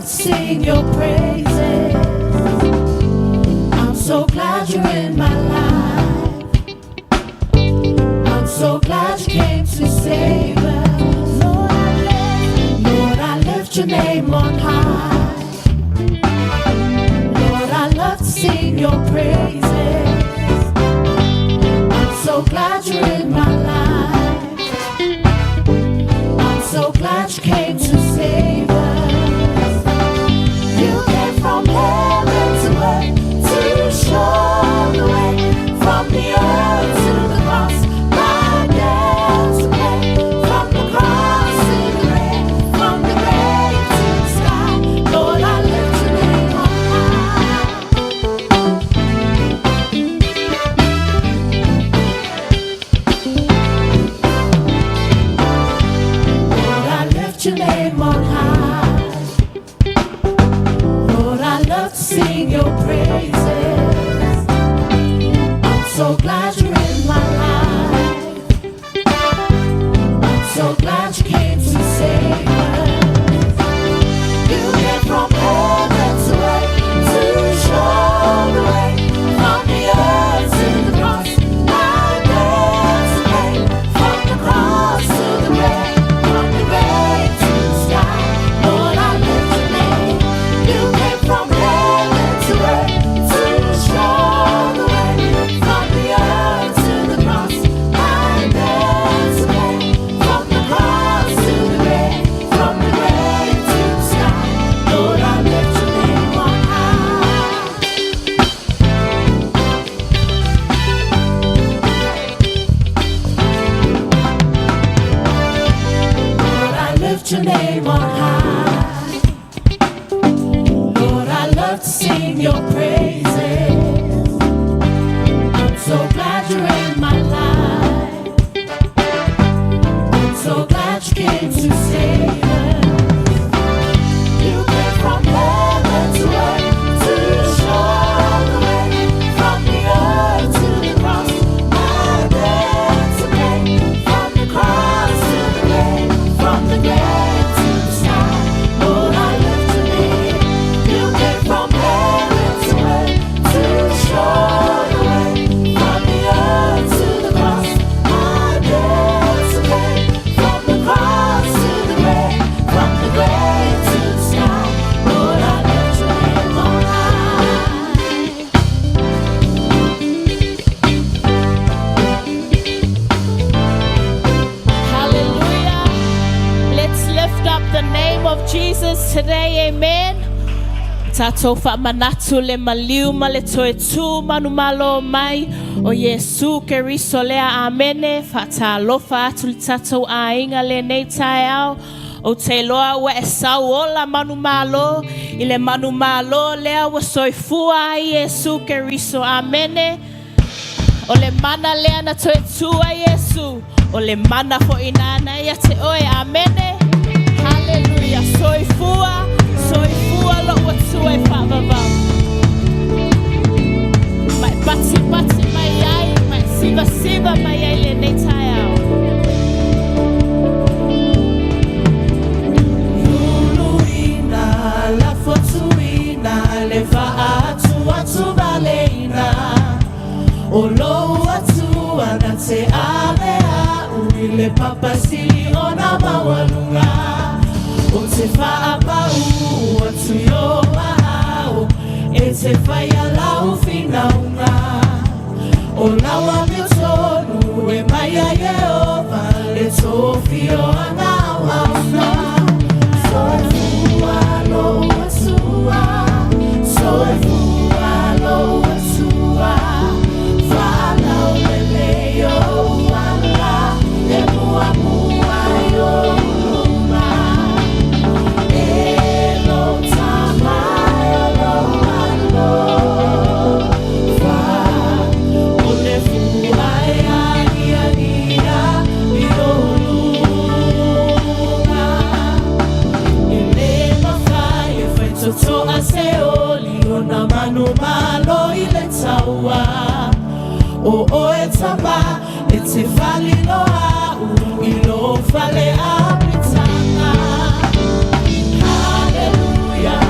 to sing your praises. I'm so glad you're in my life. I'm so glad you came to save us. Lord, I lift your name on high. Lord, I love to sing your praises. I'm so glad you're in my life. I'm so glad you came to save us. You came from heaven to earth to show the way from the earth to the cross. My debt to pay from the cross to the grave, from the grave to the sky. Lord, I lift your name on high. Lord, I lift your name on high. Lord, I love to sing your praises. I'm so glad you're in my life. I'm so glad you came to save us. You came from heaven to earth to show the way from the earth to the cross. My debt to pay from the cross to the grave, from the grave to the sky. Lord, I lift your name. You came from heaven to earth to show the way from the earth to the cross. My debt to pay from the cross to the grave, from the grave to the sky. Lord, I lift your name on high. Lord, I lift your name on high. Lord, I love to sing your praises. I'm so glad you're in my life. I'm so glad you came to save us. You came from heaven to earth to show the way from the earth to the cross. My debt to pay from the cross to the grave, from the grave to the sky. Lord, I lift your name. You came from heaven to earth to show the way from the earth to the cross. My debt to pay from the cross to the grave, from the grave to the sky. Lord, I lift your name on high. Hallelujah. Let's lift up the name of Jesus today. Amen. Tatou faamanatu le maliu ma le toe tu manumalo mai o Iesu Keriso lea amene faatalofa atu le tatou aiga lenei taeao ou te iloa ua e sauola manumalo i le manumalo lea ua soifua ai Iesu Keriso amene o le mana lea na toe tu ai Iesu o le mana foʻi nana ia te oe amene haleluia soifua soifua lou Atua e faavavau ma e patipati mai ai ma e sivasiva mai ai lenei taeao. Luluina, la fotuina, le faatuatu valeina. O lou Atua na te ave au i le papasili ona maualuga. O te faapau atu i o aao, e te whaia lau finauga. O lau amiotonu e mai a Iehova le tofi o ana auauna. Soifua lou Atua, soifua lou Atua, faalaulelei ou ala, e muamua i ou luma. E lou Tama e lou Alofa, o le fua e agiagia i ou luga. E le mafai e faitotoa se oli ona manumalo i le taua. O oe Tama e te faliloa au i lou fale apitaga. Hallelujah.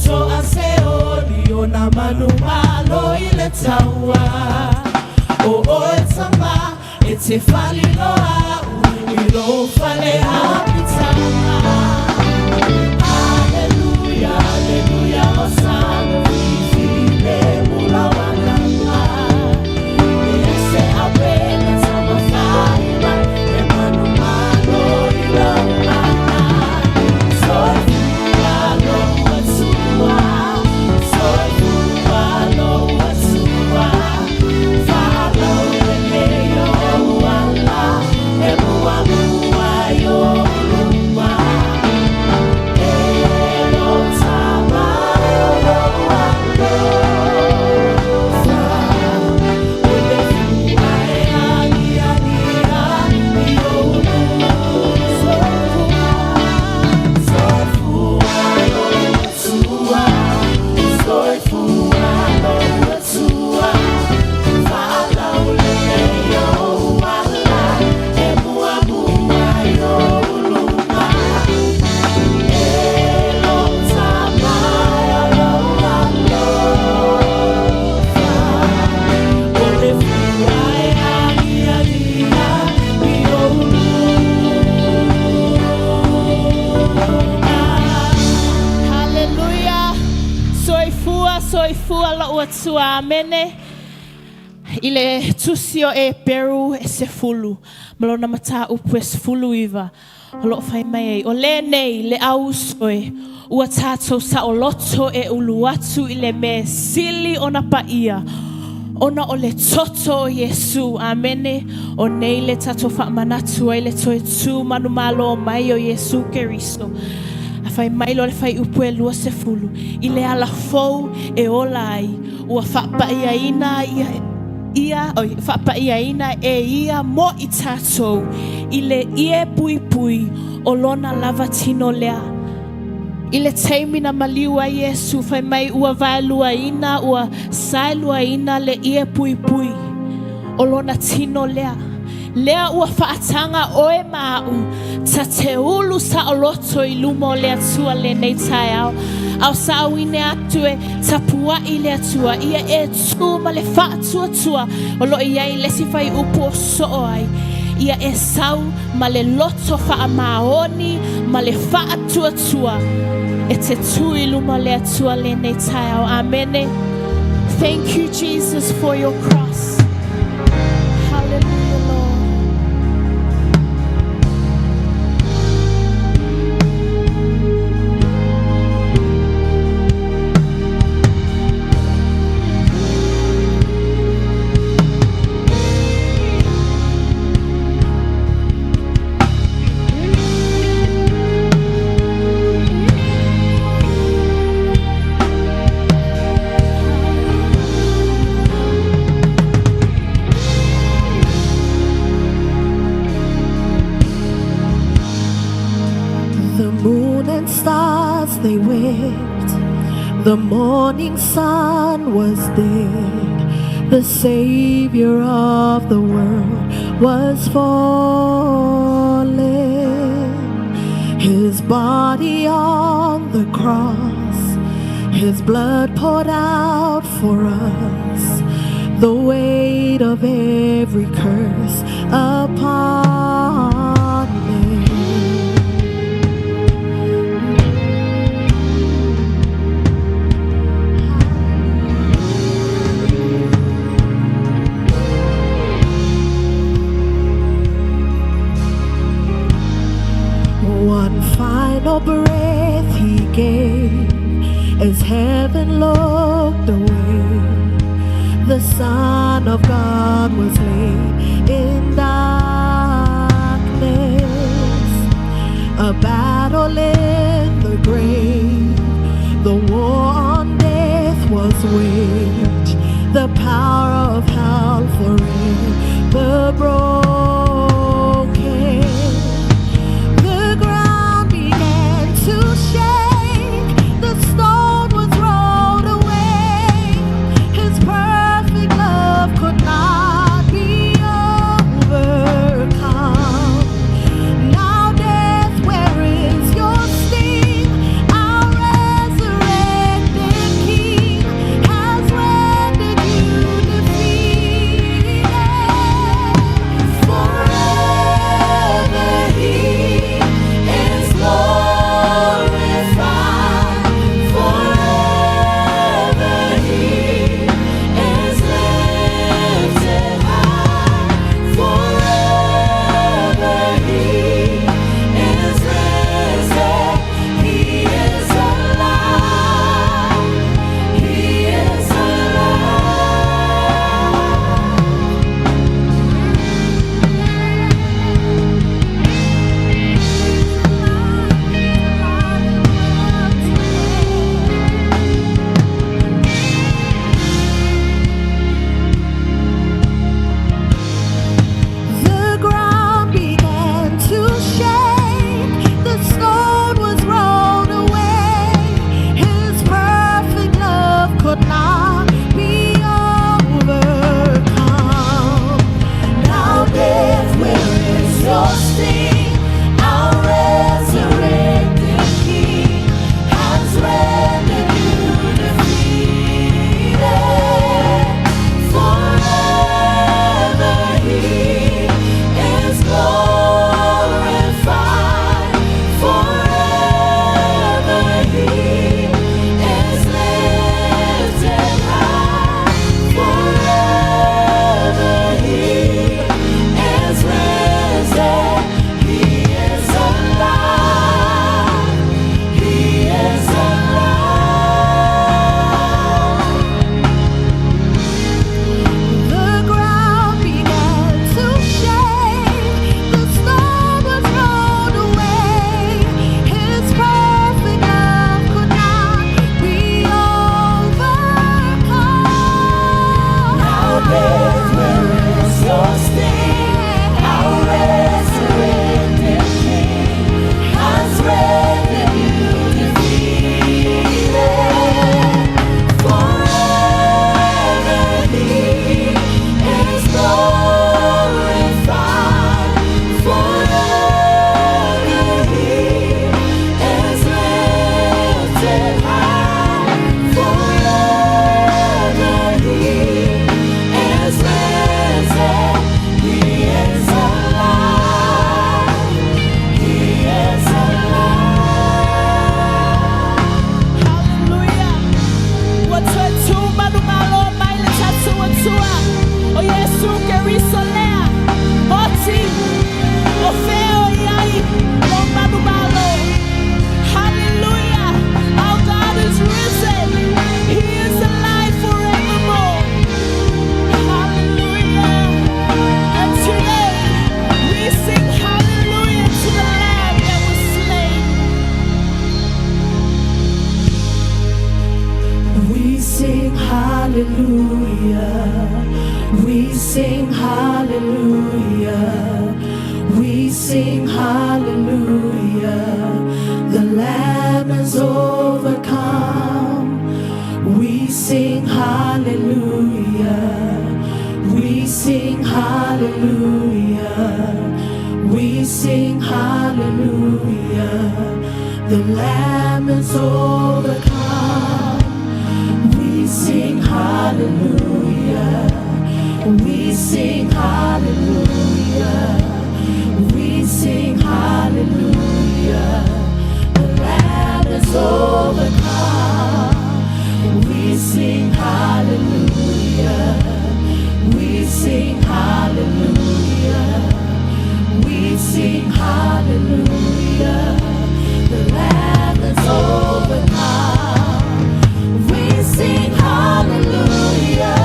Toa se oli o nā manu malo i le taua. O oe tama e te faliloa au i lou fale apitaga. Aleluia, aleluia, hosana, filemu lau agaga. E se aupega taumafai mai e manumalo i lou mana. Soifua lou Atua, soifua lou Atua, faalaulelei ou ala, e muamua i ou luma. E lou tama e o lou alofa, o le fua e agiagi ai i ou luma. Soifua, soifua lou Atua, soifua lou Atua, faalaulelei ou ala, e muamua i ou luma. E lou tama e o lou alofa, o le fua e agiagi ai i ou luma. Hallelujah. Soifua, soifua lou Atua. Amene. I le tusi o Eperu e 10, ma lona mataupu e 19, o loo fai mai ai, o lenei le au uso e, ua tatou saoloto e ulu atu i le mea sili ona paia, ona o le toto o Iesu. Amene. O nei le tatou faamanatu ai le toe tu manumalo mai o Iesu Keriso. A fai mai loa le fuaiupu e 20, i le ala fou e ola ai, ua faapaiaina ia ia oi, faapaiaina e ia mo i tatou i le ie puipui o lona lava tino lea. I le taimi na maliu ai Iesu, fai mai ua vaeluaina, ua saeluaina le ie puipui o lona tino lea. Lea ua faataga oe ma a'u ta te ulu saoloto i luma o le Atua lenei taeao. A o saauine atu e tapuai le Atua, ia e tu ma le faatuatua o loo i ai le isi fuaiupu o soo ai. Ia e sau ma le loto faamaoni ma le faatuatua e te tu i luma o le Atua lenei taeao. Amene. Thank you, Jesus, for your cross. Hallelujah, Lord. The moon and stars they wept. The morning sun was dead. The Savior of the world was fallen. His body on the cross, His blood poured out for us. The weight of every curse upon him. One final breath he gave as heaven looked away. The Son of God was laid in darkness. A battle in the grave. The war on death was waged. The power of hell forever broken. The ground began to shake. The stone was rolled away. His perfect love could not be overcome. Now, death, where is your sting? Our resurrected sing hallelujah. We sing hallelujah. The Lamb has overcome. We sing hallelujah. We sing hallelujah. We sing hallelujah. The Lamb has overcome. We sing hallelujah. We sing hallelujah. We sing hallelujah. The Lamb has overcome. We sing hallelujah. We sing hallelujah. We sing hallelujah. The Lamb has overcome. We sing hallelujah.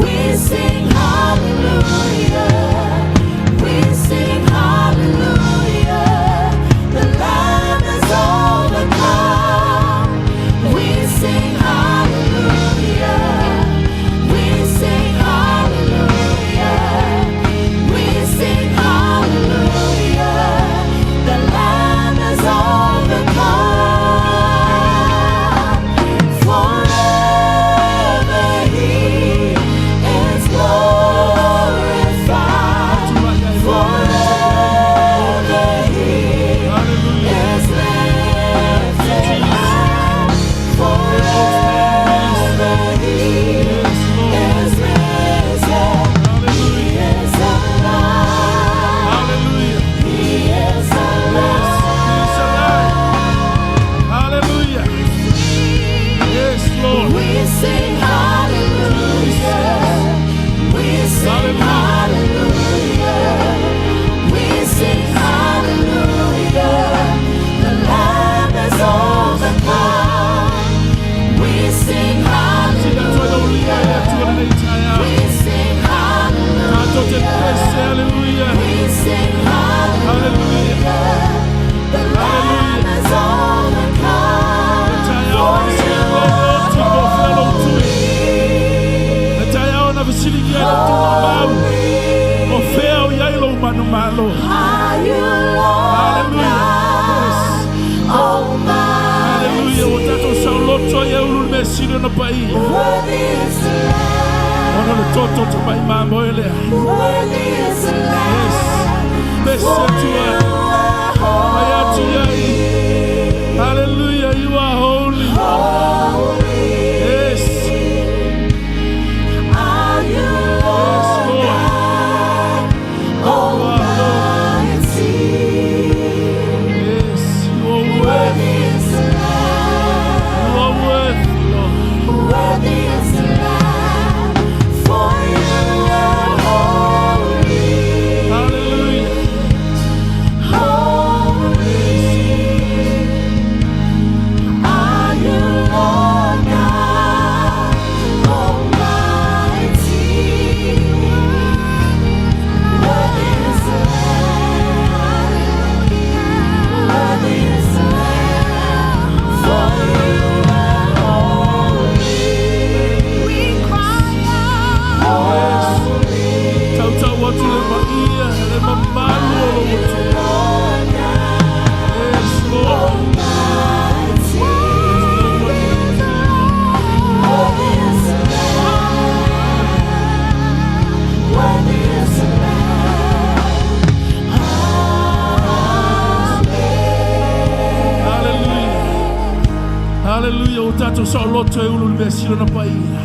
We sing hallelujah. We sing hallelujah. The Lamb has overcome. We sing hallelujah. We sing hallelujah. We sing hallelujah. The Lamb has overcome. Forever He is glorified. Forever He is lifted high. Forever He is risen. He is alive. Hallelujah. He is alive. He's alive. Hallelujah. Yes, Lord. We sing hallelujah. We sing hallelujah. We sing hallelujah. The Lamb has overcome. We sing hallelujah. We sing hallelujah. Hallelujah. We sing hallelujah. The Lamb has overcome. For you are holy. Taeao na fesiligia le tumamau. O fea o i ai lou manumalo. Are you Lord Hallelujah. Yes. God Hallelujah. O Almighty? tatou saoloto ai e ulu le mea sili ona paia. Worthy is the Lamb. Ona le toto te mai mambo e lea. Worthy is the Yes. Lamb. Bless For you you are Mai atu holy. ai. Hallelujah. You are holy. Holy. Yes. Are you Yes, Lord Lord. God You are holy. Almighty? Yes. You are worthy. Worthy is the Lamb. You are worthy, Lord. Worthy is the Lamb, for you are holy, Hallelujah. holy. Are you Lord God Almighty? Worthy is the Lamb, worthy is the Lamb, for you are holy. We cry out. Holy. Tautau atu le maia, le mamalu o lou Lord God Yes, Lord. Almighty. Worthy is the Lamb. Worthy is the Lamb. Amen. Hallelujah. Hallelujah. O tatou saoloto e ulu le mea sili ona paia.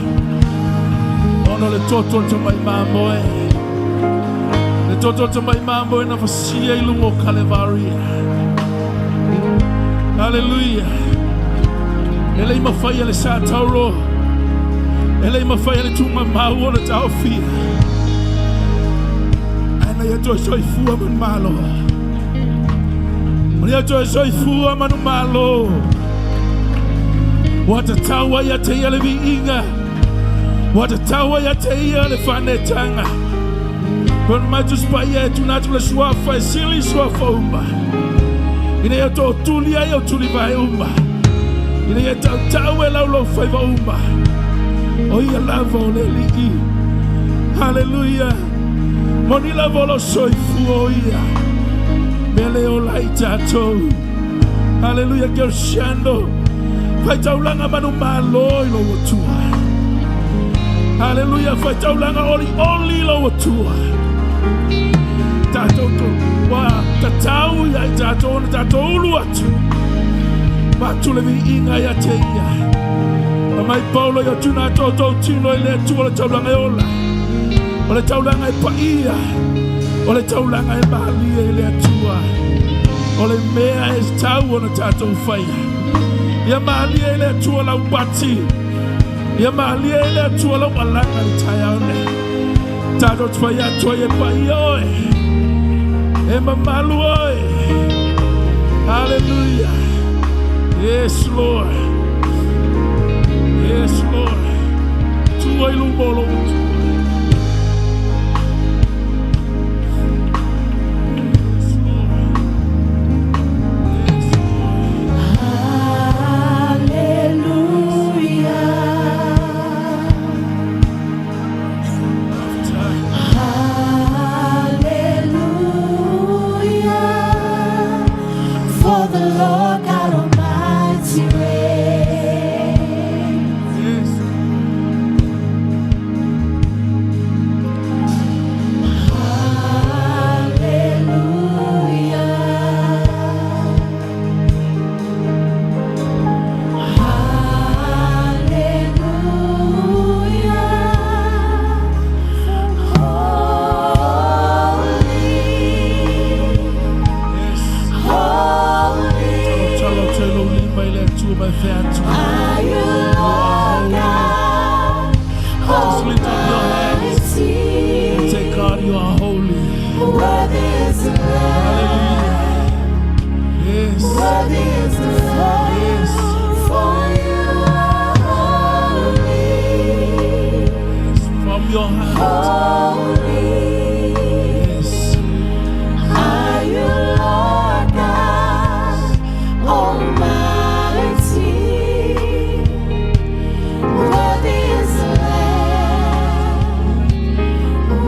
Ona o le toto o le tamai mamoe. Le toto o le tamai mamoe na fasia i luga o Kalevaria. Hallelujah. E le i mafai e le sa tauro. E le i mafai e le tumamau o le taofia. Ae na ia toe soifua manumalo. O ia toe soifua manumalo. Ua tatau ai ia te ia le viiga. Ua tatau ai ia te ia le faanetaga. Pona mai Tusi Paia e tuuina atu le suafa e sili suafa uma. Ina ia tootuli ai o tulivae uma. Ina ia tautau e laulou faiva uma. O ia lava o le Alii. Hallelujah. Moni lava o lou soifua o ia. Mea lea e ola ai tatou. Hallelujah. Kereshando. Faitaulaga manumalo i lou Atua. Hallelujah. Faitaulaga olioli i lou Atua. Tatou to, ua tatau ia i tatou ona tatou ulu atu. Avatu le viiga ia te ia. Fai mai Paulo ia tuuina atu outou tino i le Atua o le taulaga e ola, o le taulaga e paia, o le taulaga e malie i le Atua. O le mea e tatau ona tatou faia. Ia malie i le Atua lau pati. Ia malie i le Atua lau alaga i le taeao nei. Tatou te fai atu ai e paia oe. E mamalu oe. Hallelujah. Yes, Lord. Yes, Lord. Tua i luma o lou Atua. Yes, Lord. Yes, Lord. Hallelujah. Hallelujah. For the Lord God Almighty reigns. Yes. Hallelujah. Hallelujah. Holy, Yes. holy Talo talo lima i le Atua ma e fai atu. are you, Lord God Just lift up your hands Almighty. and say, God, you are holy. Worthy is the Lamb. Yes. Worthy is the Lamb. Yes. For you are holy. Yes. From your heart. Holy Yes. are you, Lord God Almighty. Worthy is the Lamb.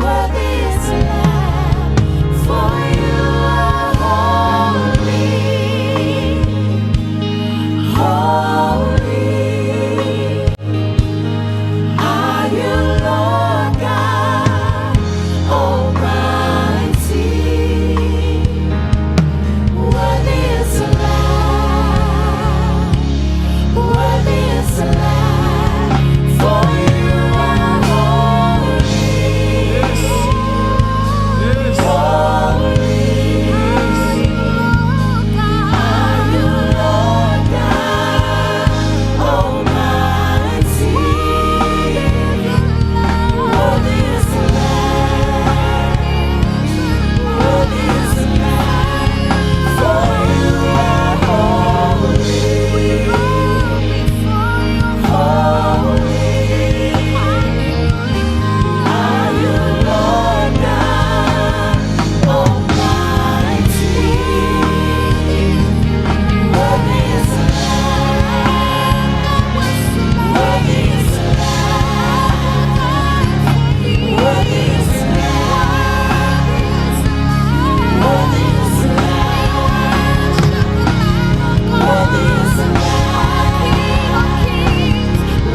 Worthy is the Lamb. For you are holy. Holy are you, Lord God Almighty. Worthy is the Lamb. Worthy is the Lamb. For you are holy. Yes. Yes. Holy are you, Lord God Almighty. Worthy is the Lamb. Worthy is the Lamb. For you are holy. Holy are you, Lord God Almighty. Worthy is the Lamb. Worthy is the Lamb. Worthy is the Lamb. Worthy is the Lamb. Worthy is the Lamb.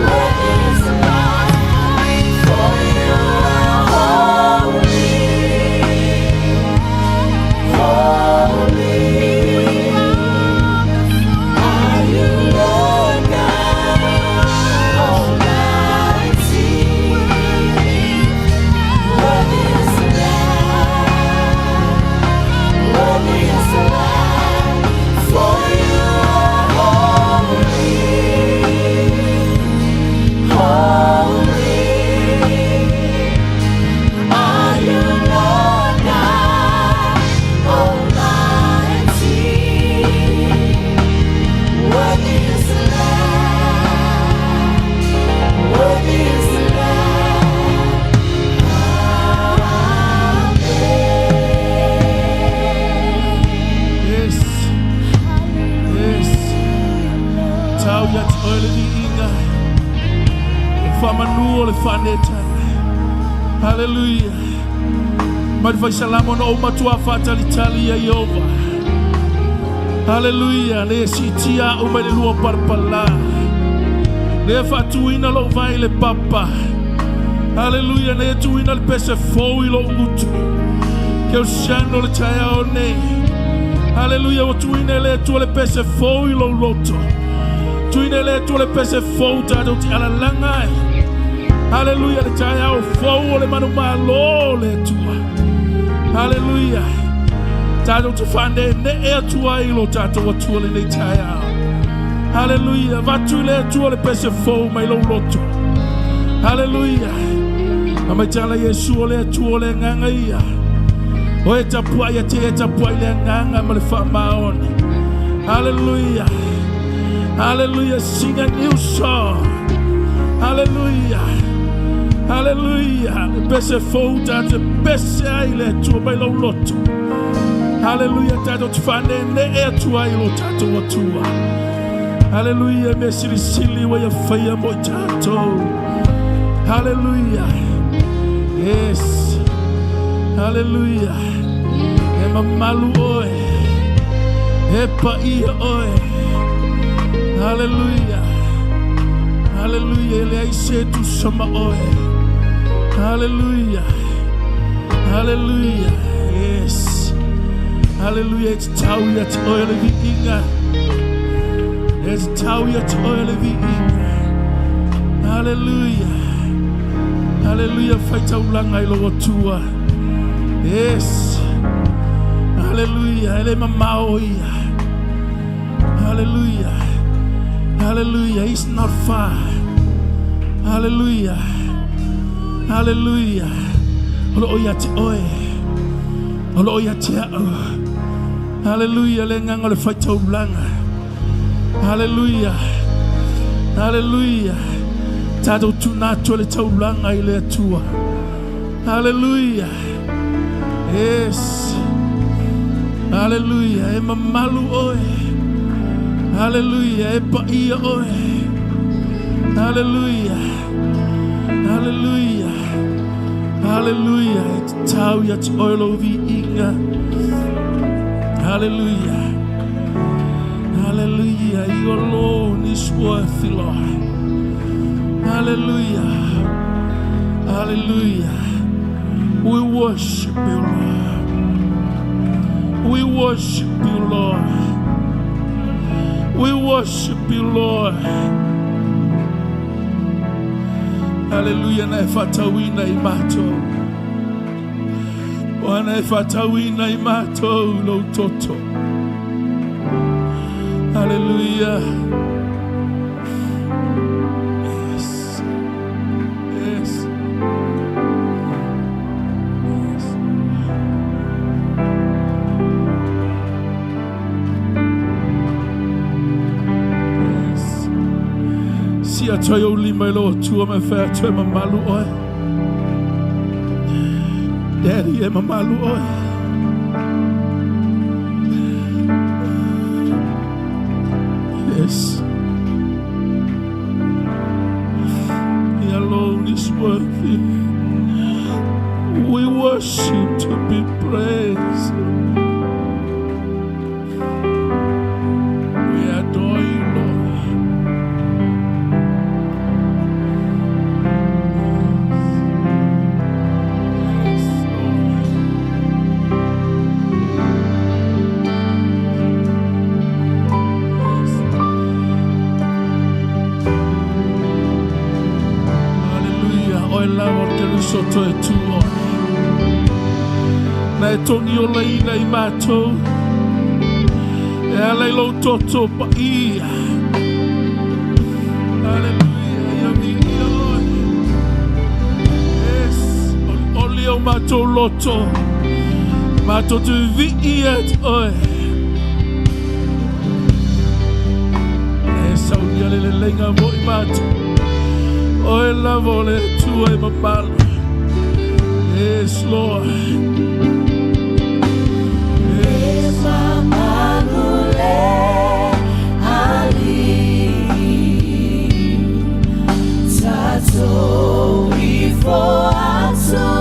Worthy is the Lamb. For you are holy. Holy are you, Lord God Almighty. Worthy is the Lamb. Worthy is the Lamb. For you are holy. Holy are you, Lord God Almighty. Worthy is the Lamb. Worthy is the Lamb. Amen. Yes. Yes. Tau ia te oe le viiga. Le faamanu o le faaneetaga. Haleluia. Mai le faisalamo na ou matua faatalitali ia Ieova. Haleluia. Le e siitia au mai le lua palapala. Le e faatuina lou vai i le papa. Haleluia. Le e tuina le pese fou i lou gutu. Ke o siano le taeao nei. Haleluia. Ua tuina e le Atua le pese fou i lou loto. Tuina e le Atua le pese fou tatou te alalaga ai. Haleluia. Le taeao fou o le manumalo o le Atua. Haleluia. Tatou te faaneenee atu ai i lo tatou Atua lenei taeao. Haleluia. Avatu i le Atua le pese fou mai lou loto. Haleluia. A mai tala Iesu o le Atua o le agaga ia. O e tapuai a te e tapuai le agaga ma le faamaoni. Haleluia. Haleluia. Sing a new song. Haleluia. Haleluia. Le pese fou tatou te pese ai le Atua mai lou loto. Haleluia. Tatou te faaneenee atu ai i lo tatou Atua. Haleluia. Mea silisili ua ia faia mo i tatou. Haleluia. Yes. Haleluia. E mamalu oe. E paia oe. Haleluia. Haleluia. E leai se tusa ma oe. Haleluia. Haleluia. Yes. Haleluia. E tatau ia te oe le viiga. E tatau ia te oe le viiga. Haleluia. Haleluia. Faitaulaga i lou Atua. Yes. Haleluia. E le mamao ia. Haleluia. Haleluia. He's not far. Haleluia. Haleluia. O loo ia te oe. O loo ia te au. Haleluia. Le agaga o le faitaulaga. Haleluia. Haleluia. Tatou tuna atu e le taulaga i le Atua. Haleluia. Yes. Haleluia. E mamalu oe. Haleluia. E paia oe. Haleluia. Haleluia. Haleluia. E tatau ia te oe lou viiga. Haleluia. Haleluia. You alone is worthy, Lord. Hallelujah. Hallelujah. We worship you, Lord. We worship you, Lord. We worship you, Lord. Hallelujah. Na e faatauina i matou. Ua na e faatauina i matou lou toto. Hallelujah. Yes. Yes. Yes. Yes. Si atu ai ou lima i lou Atua ma e fai atu e mamalu oe. Daddy, e mamalu oe. Yes. He alone is worthy. We worship to be praised. We adore you, Lord. Yes, Lord. Yes. Hallelujah. Oe lava o le Keriso toe tu oe. Na e togi olaina i matou. E ala i lou toto paia. Hallelujah. Ia viia oe. Yes. Olioli o matou loto. Matou te viia te oe. Na e saunia le leleiga mo i matou. Oe lava o le Atua e mamalu. Yes, Lord. Yes. Mamalu le Alii tatou ifo atu.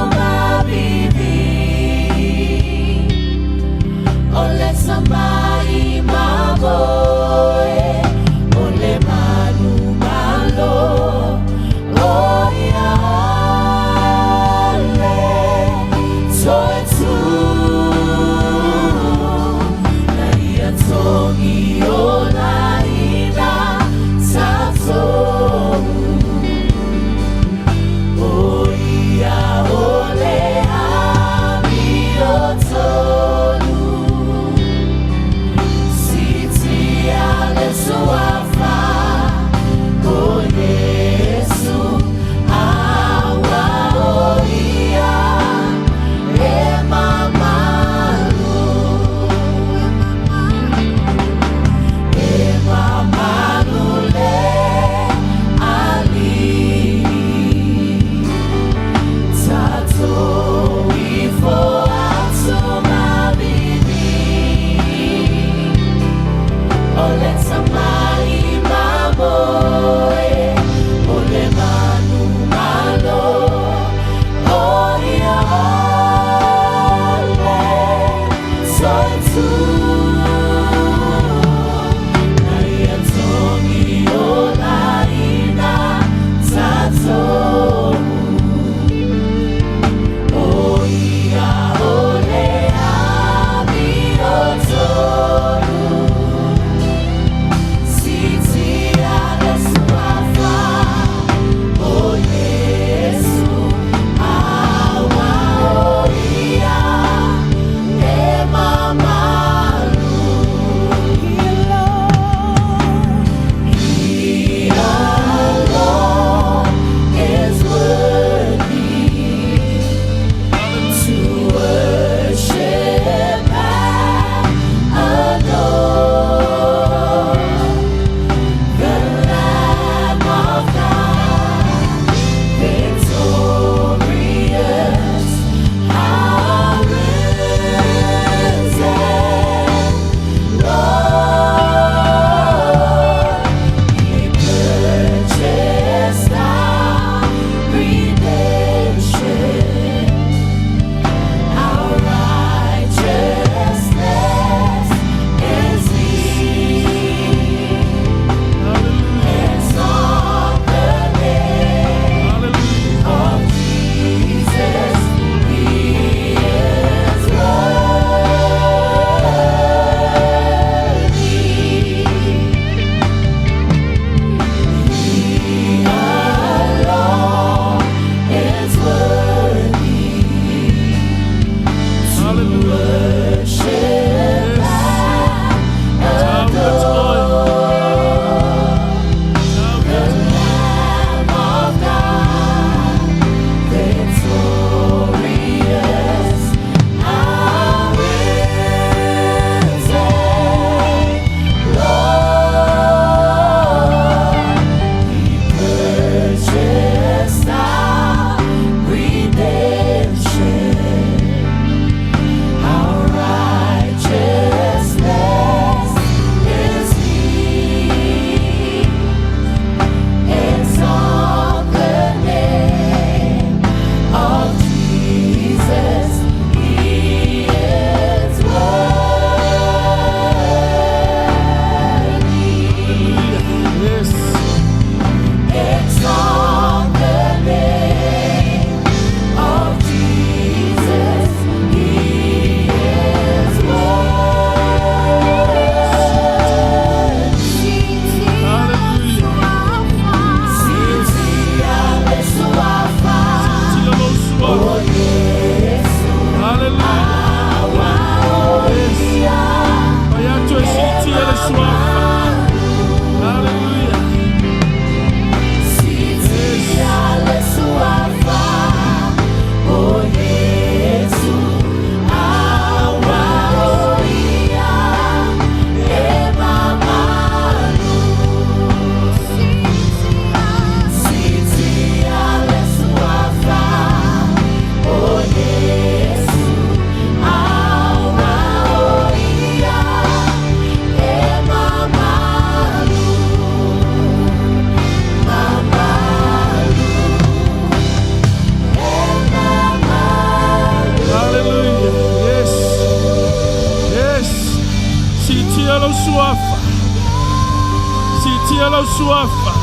suafa.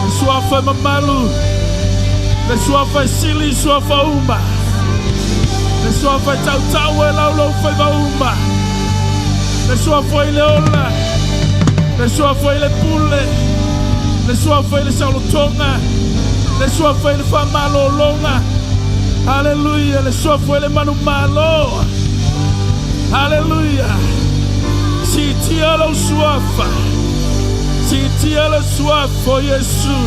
Le suafa e mamalu. Le suafa e sili i suafa uma. Le suafa e tautau e laulau faiva uma. Le suafa i le ola. Le suafa i le pule. Le suafa i le saolotoga. Le suafa i le faamalologa. Haleluia. Le suafa i le manumalo. Haleluia. Siitia lou suafa. Siitia le suafa o Iesu.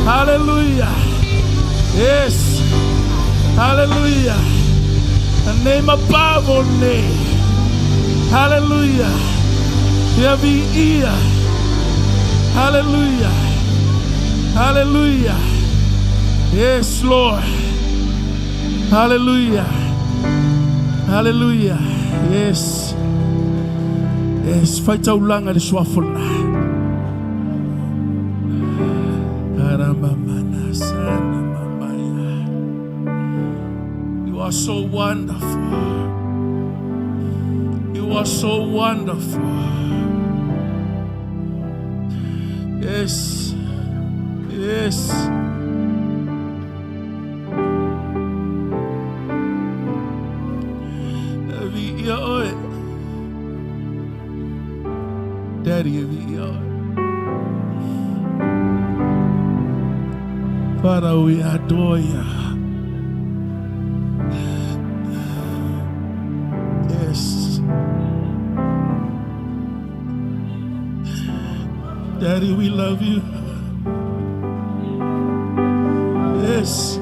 Haleluia. Yes. Haleluia. The name above all name. Haleluia. Ia viia. Haleluia. Haleluia. Yes, Lord. Haleluia. Haleluia. Yes. Yes, fai taulaga i le suafa lena. Karamamana sana mamaya. You are so wonderful. You are so wonderful. Yes. Yes. E viia oe. Daddy, e viia oe. Father, we adore you. Yes. Daddy, we love you. Yes.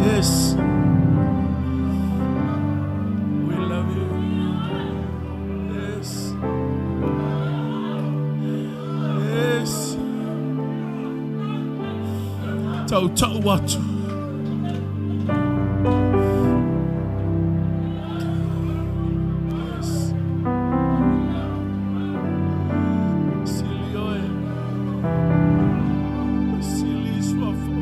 Yes. We love you. Yes. Yes. Tautau atu. Yes. Sili oe. Sili suafa.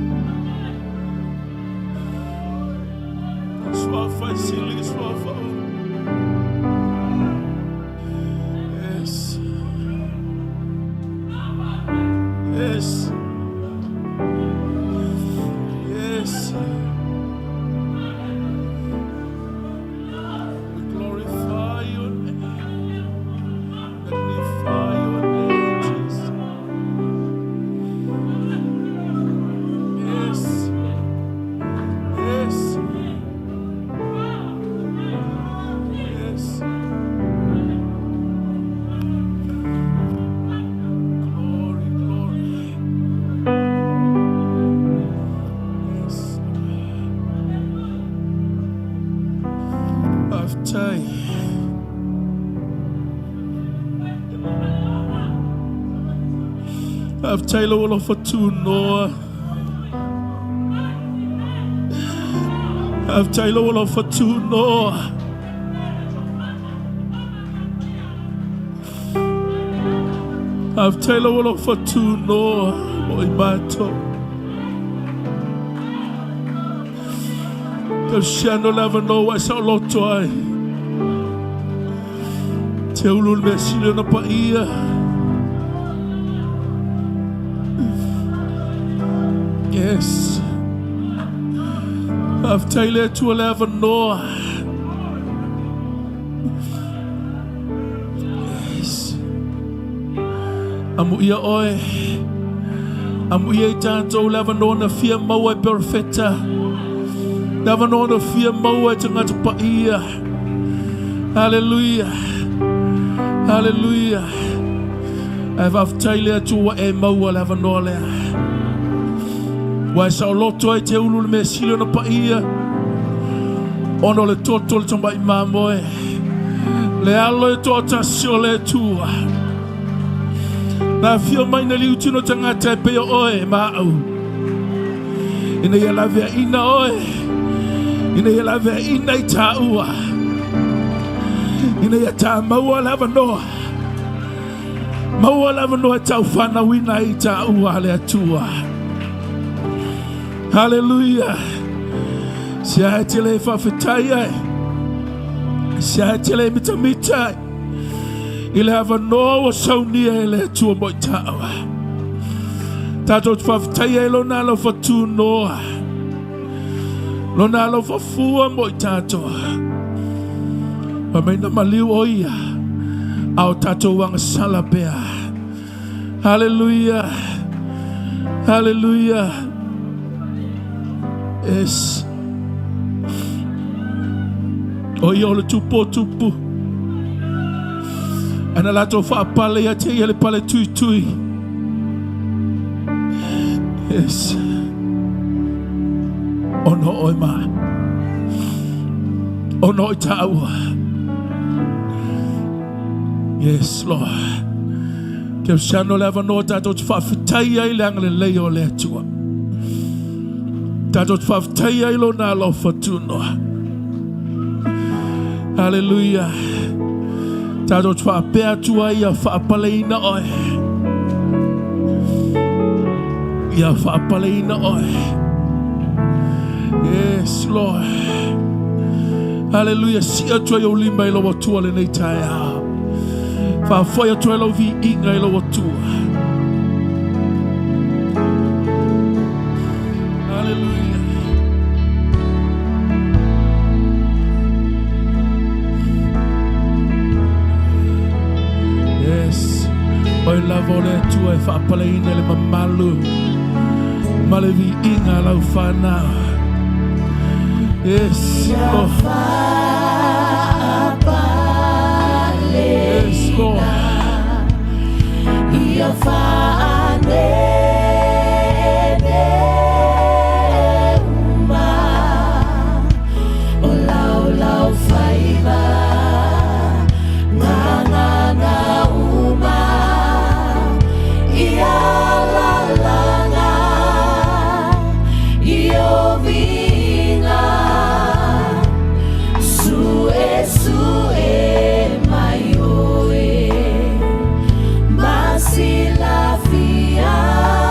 Suafa, sili suafa. Yes. Yes. Yes. We glorify your name. Magnify your name, Jesus. Yes. Yes. Yes. Glory, glory. Yes. Faafetai. Faafetai lou alofa tunoa. Faafetai lou alofa tunoa. Faafetai lou alofa tunoa mo i matou. Tausiano le avanoa ua e saoloto ai. Te ulu le mea sili ona paia. Yes. Faafetai le Atua le avanoa. Yes. Amuia oe. Amuia i tātou le avanoa na fia maua e perofeta. Le avanoa na fia maua e tagata paia. Haleluia. Haleluia. Ae faafetai le Atua ua e maua le avanoa lea. Ua e saoloto ai te ulu le mea sili ona paia. Ona o le toto o le tamai mamoe. Le alo e toatasi o le Atua. Na afio mai na liu tino tagata e pei o oe ma au. Ina ia laveaina oe. Ina ia laveaina i tāua. Ina ia tā maua le avanoa. Maua le avanoa e tau whanauina ai i tāua le Atua. Haleluia. Se ae tele e whawhetai ai. Se ae tele e mitamita ai. I le avanoa ua saunia e le Atua mo i taua. Tatou te faafetaia i Lona alofa tunoa, Lona alofa fua mo i tatou. Fai mai na maliu o ia, a o tatou agasala pea. Haleluia! Haleluia! Yes. O ia o le tupu o tupu. Ae na latou faapale ia te ia le pale tuitui. Yes. Ono oe ma. Ono i tāua. Yes, Lord. Ke usiano le avanoa tātou te whaawhitai ai le angalelei o le Atua. Tātou te whaawhitai ai lona alofa tunoa. Hallelujah. Tātou te whaapea atu ai ia whaapaleina oe. Ia whaapaleina oe. Yes, Lord. Hallelujah. Si atu ai ou lima i lou Atua lenei taeao. Faafoe atu ai lau viiga i lou Atua. Hallelujah. Yes. Oi lava o le Atua e faapaleina le mamalu ma le viiga a lau whanau. Yes, Lord. Yes, Lord. Ia whaanene uma o lau lau faiva ngā ngā ngā uma ia la la ngā i o vinga su e su e mai oe ma si la fia.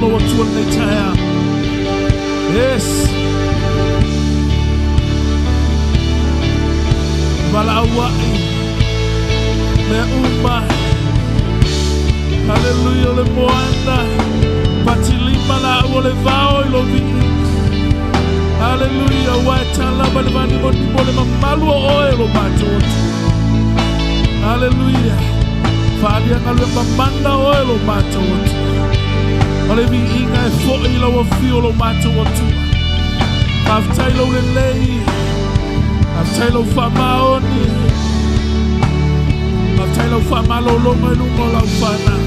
lou Atua lenei taeao. Yes. Valaauai. Mea uma. Haleluia o le moana. Patilima laau o le vao i lou viiga. Haleluia ua e tala mai le vanimonimo le mamalu o oe lo matou Atua. Haleluia. Faaalia galuega mamana oe lo matou Atua. O le viiga e fo'i i lau afio lo matou Atua. Faafetai lou lelei. Faafetai lou faamaoni. Faafetai lau faamalologa i luga o lau fanau.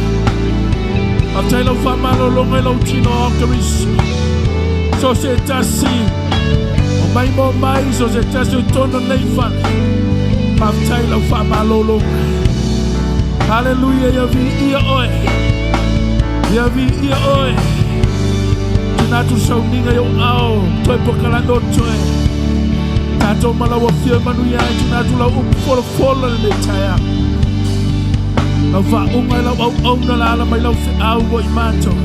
Faafetai lau faamalologa i lou tino o Keriso. So se tasi o mai mo mai, so se tasi o tonu nei fale. Faafetai lau faamalologa. Haleluia, ia viia oe. Ia viia oe. Tuna atu sauniga i ou ao, toe pokalame o toe. Tatou ma lau afio e manuia ai, tuna atu lau upu folafola lenei taeao. Lau faauga e lau auauna la ala mai lau feau mo i matou.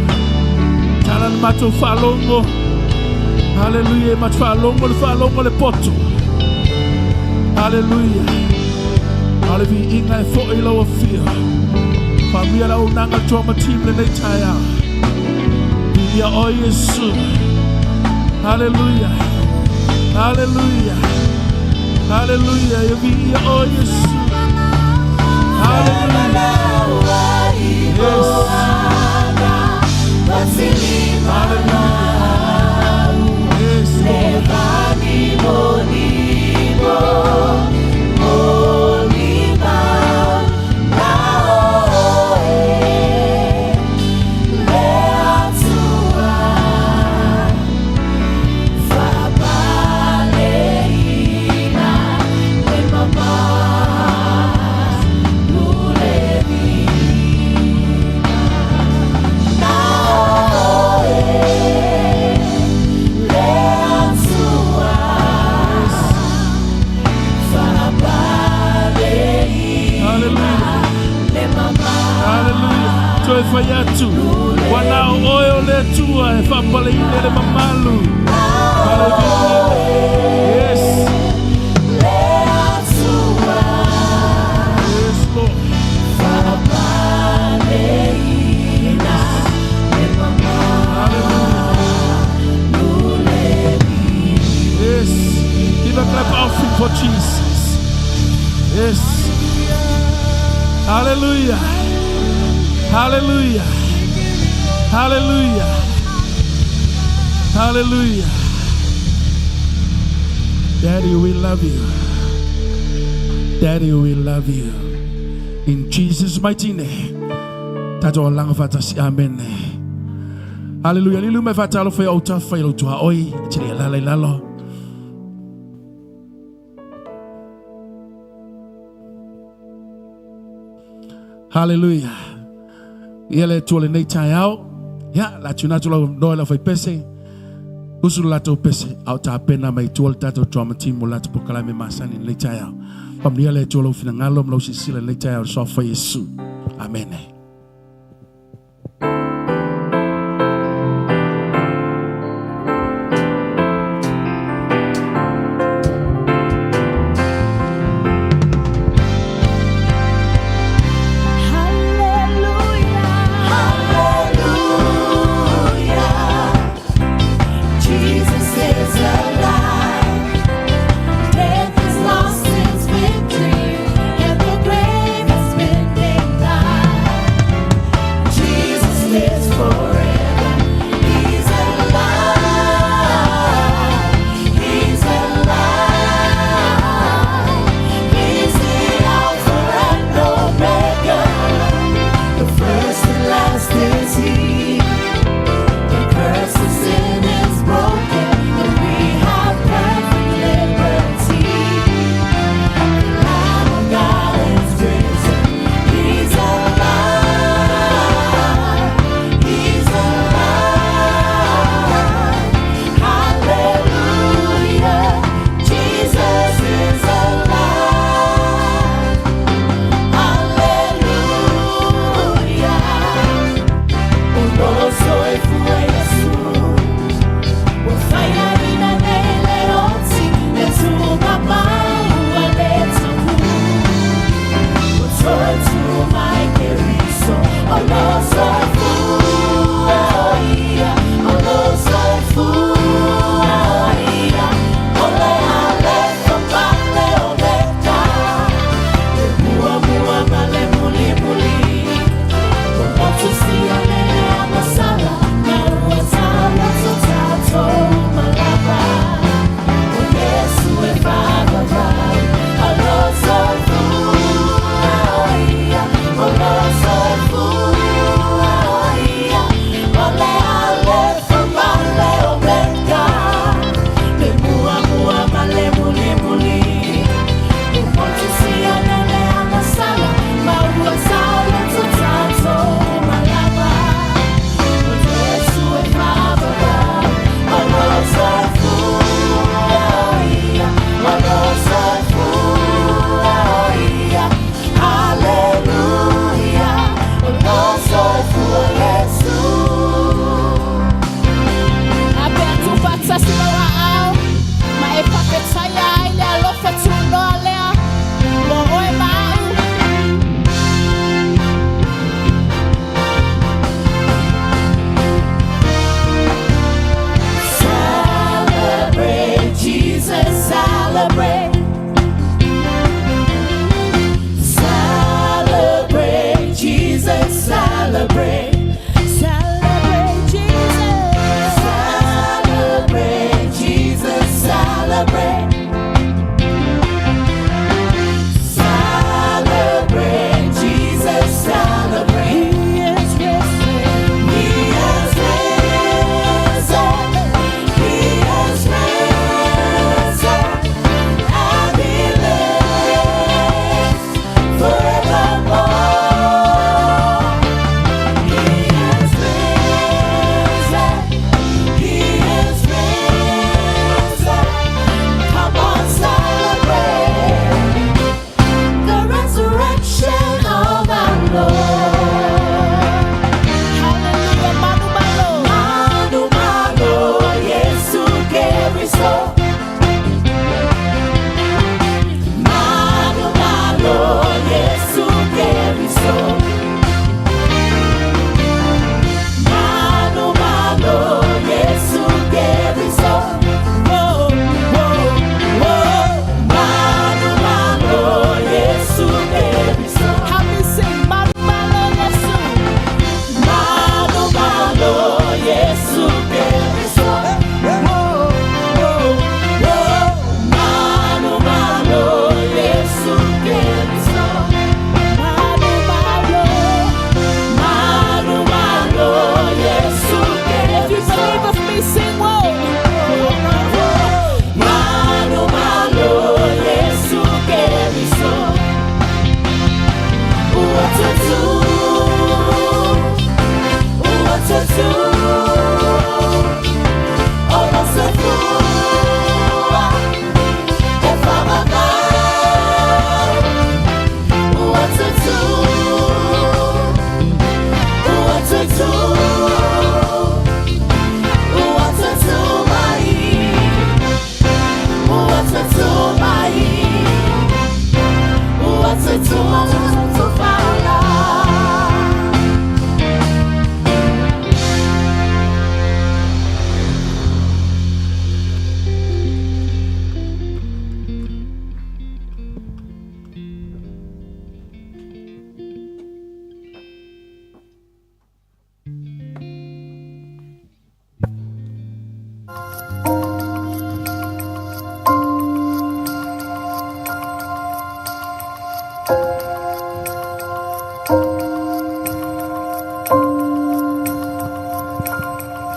Tala le matou faalogo. Haleluia, e matou faalogo le faalogo le poto. Haleluia. A o le viiga e fo'i i lau afio. Faamanuia le auaunaga le drama team lenei taeao. Viia oe Iesu. Haleluia. Haleluia. Haleluia. Ia viia oe Iesu. Haleluia. Yes. Haleluia. Yes, Lord. Haleluia. Haleluia. Toe fai atu. Ua na o oe o le Atua e faapaleina le mamalu. Haleluia. Yes. Yes, Lord. Hallelujah. Yes. Give a clap offering for Jesus. Yes. Hallelujah. Hallelujah. Hallelujah. Hallelujah. Daddy, we love you. Daddy, we love you. In Jesus' mighty name. Tatou alaga faatasi. Amen. Hallelujah. Lilu mai faatalofa i autafa i lau tuaoi. Tili alala i lalo. Hallelujah. Ia le Atua lenei taeao. Ia, la tuna atu lau noa i lau faipese. Usu le latou pese, a o tapena mai tua le tatou drama team mo latou polokalame masani lenei taeao. Faamanuia le Atua lou finagalo ma lau silasila lenei taeao i le suafa o Iesu. Amene. Jesus is alive. Death has lost its victory, and the grave has been denied.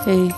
Hey.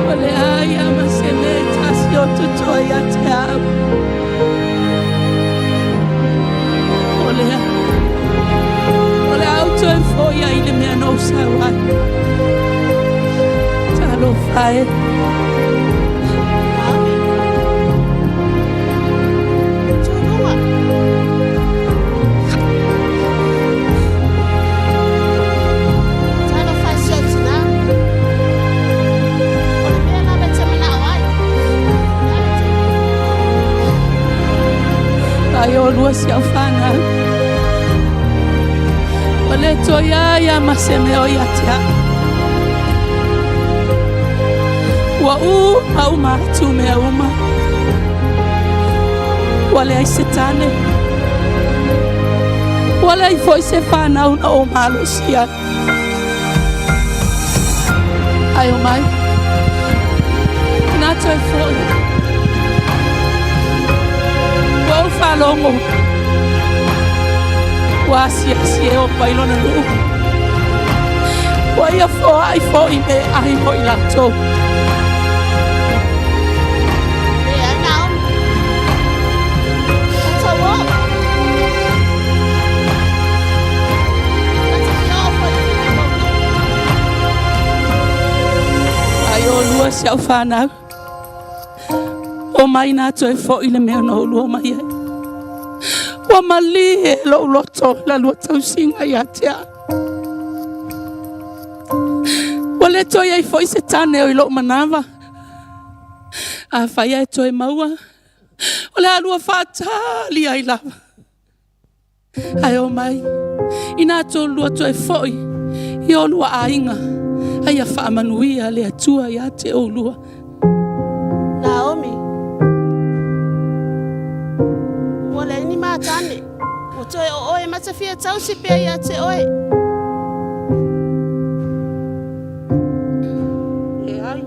O le a ia ma se mea e tasi o totoe ia te au. O lea, o le a ou toe foi ai i le mea na ou sau ai. Talofa e. Talofa e si ou tinā. O le mea lava e te manao ai. Ai olua si au fanau. O le toe ai a ma se mea o ia te au. Ua uma uma atu mea uma. Ua leai se tane. Ua leai foi se fanau na ou malosi ai. Ai o mai. Ina toe foi. Ua ou faalogo. Ua asiasi e opa i lona nuu. Ua ia foai foi me ai mo i latou. Leai Naomi. Tatou o. Ta te fia oo foi i le tou nuu. Ai olua si au fanau. O mai nā toe foi i le mea na olua omai ai. Ua malie lou loto i la lua tausiga ia te au. Ua le toe i ai foi se tane o i lou manava. Afai e toe maua, o le a lua faatali ai lava. Ae o mai, inā tolua toe foi i olua aiga, a ia faamanuia le Atua ia te oulua. Naomi, ua leai ni ma tane, ua toe o oe ma te fia tausi pea ia te oe. Leai.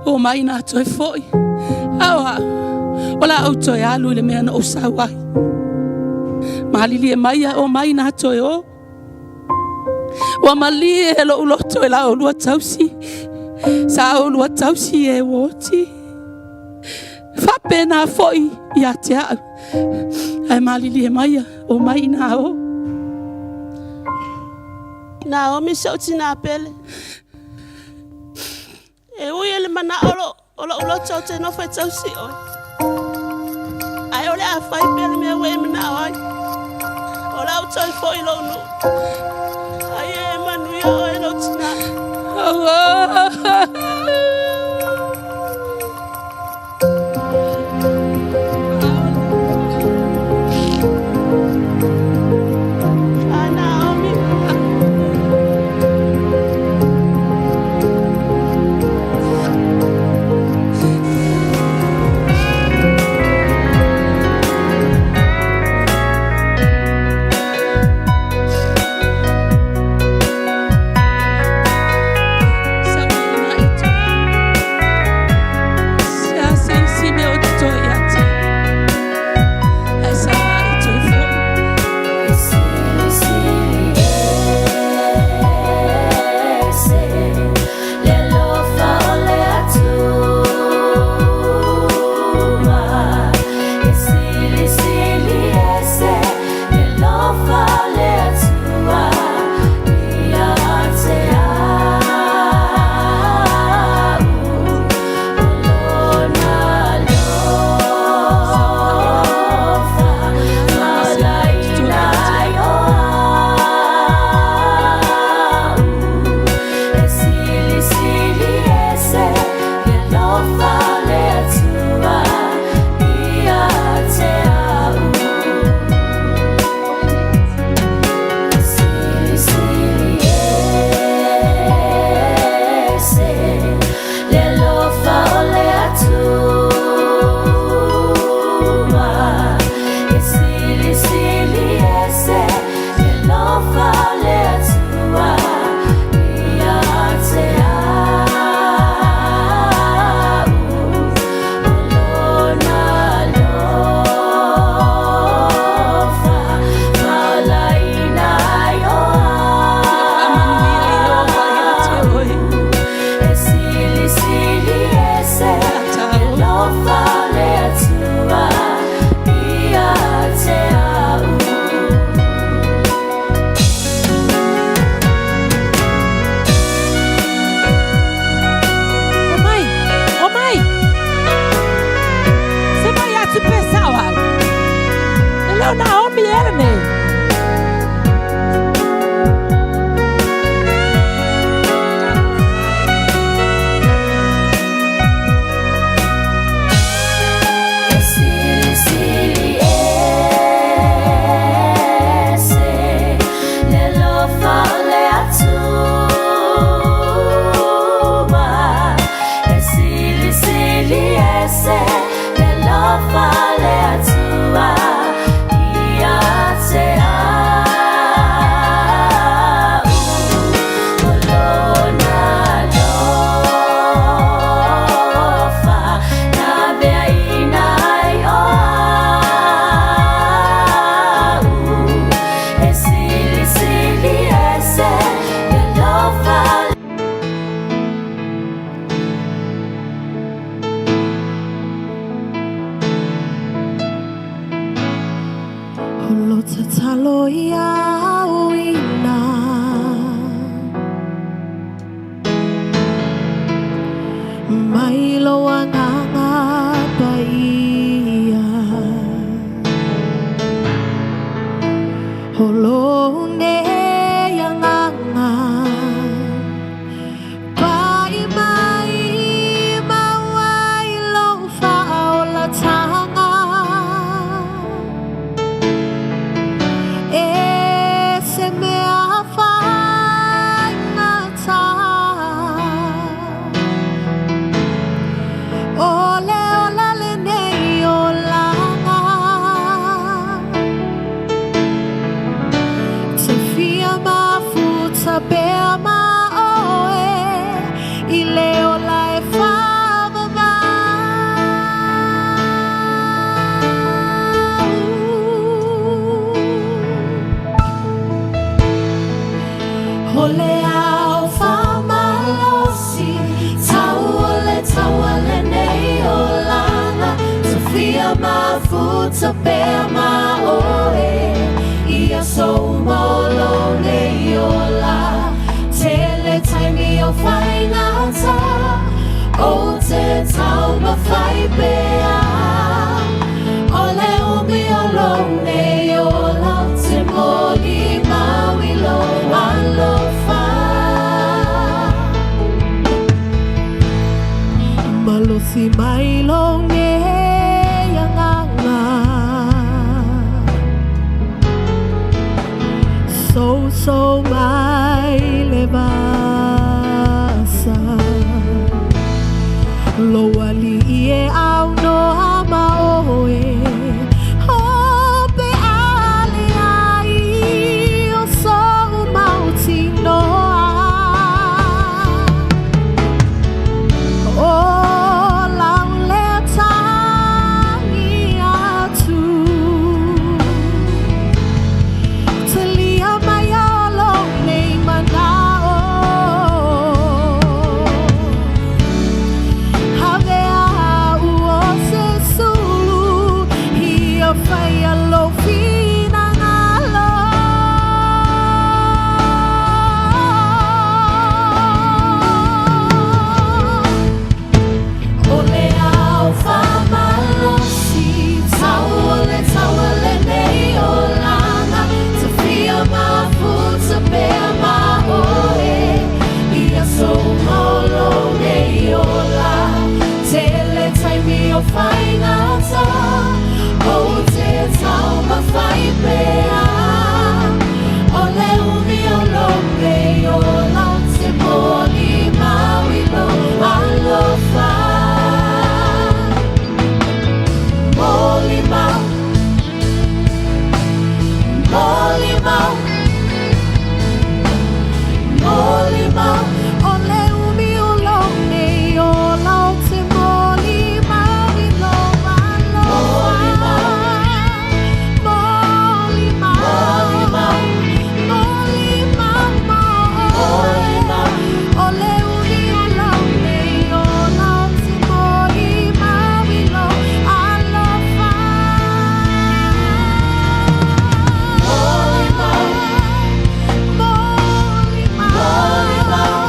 O mai nā toe foi. A o au, o le a ou toe alu i le mea na ou sau ai. Malilie maia o mai nā toe o. Ua malie lou loto e la olua tausi. Sa olua tausi e ua oti. Faapena foi ia te au. Ae malilie maia. O mai ina o. Naomi si ou tinā pele. E ui e le manao o lou loto ou te nofo e tausi oe. Ae o le a fai pea le mea ua e manao ai. O le a ou toe foi i lou nuu. Ai e manuia oe lou tinā. A Naomi. Sa ina i te. Se a se isi mea o te toe ia te. Ae sa na i toe foi. Ese le alofa o le Atua. E silisili ese le alofa o le Atua ia te au. O lona alofa faolaina ai o au. E silisili ese le alofa o le Atua ia te au. E silisili ese le alofa o le Atua. E silisili ese le alofa o le Atua ia te au. O lona alofa faolaina ai o Faamanuia Ieova ia te au. oe. E silisili ese le alofa o le Atua ia te au. O mai, o mai. Se mai atu pe sao ala. E leo Naomi era nei. E silisili ese le alofa o le Atua. E silisili ese le alofa o le Atua ia te au. O lona alofa na veaina ai o au. E silisili ese le alofa. O lo tatalo ia uina mai lo agaga paia o lou nei agaga pai mai maua ai lou faaolataga e se mea faigata o le ola lenei olaga te fia mafuta pea ma oe i le ola e faavavau. O le ao faamalosi tau o le taua lenei olaga. Tofia mafuta pea ma oe. aso uma o lou nei ola. Tele taimi o faigata, ou te taumafai pea. O le umi o lou nei ola, ou te molimau i lou alofa. Malosi mai lou nei agaga, sousou mai le vasa. Lou alii e aunoa ma oe, o pe a leai o sou mautinoa. O lau lea tagi atu, talia mai lou nei manao. Avea au o se sulu, ia faia lou finagalo. O le Alofa malosi, tau o le taua lenei olaga, ta fia mafuta pea ma oe, i aso uma o lou nei ola. Tele taimi o faigata, ou te taumafai pea. O le umi o lou nei ola, ou te molimau i lou alofa. Molimau, molimau, molimau. O le umi o lou nei ola, ou te molimau i lou alofa. Molimau, molimau, molimau. O le umi o lou nei ola, ou te molimau i lou alofa. Molimau, molimau,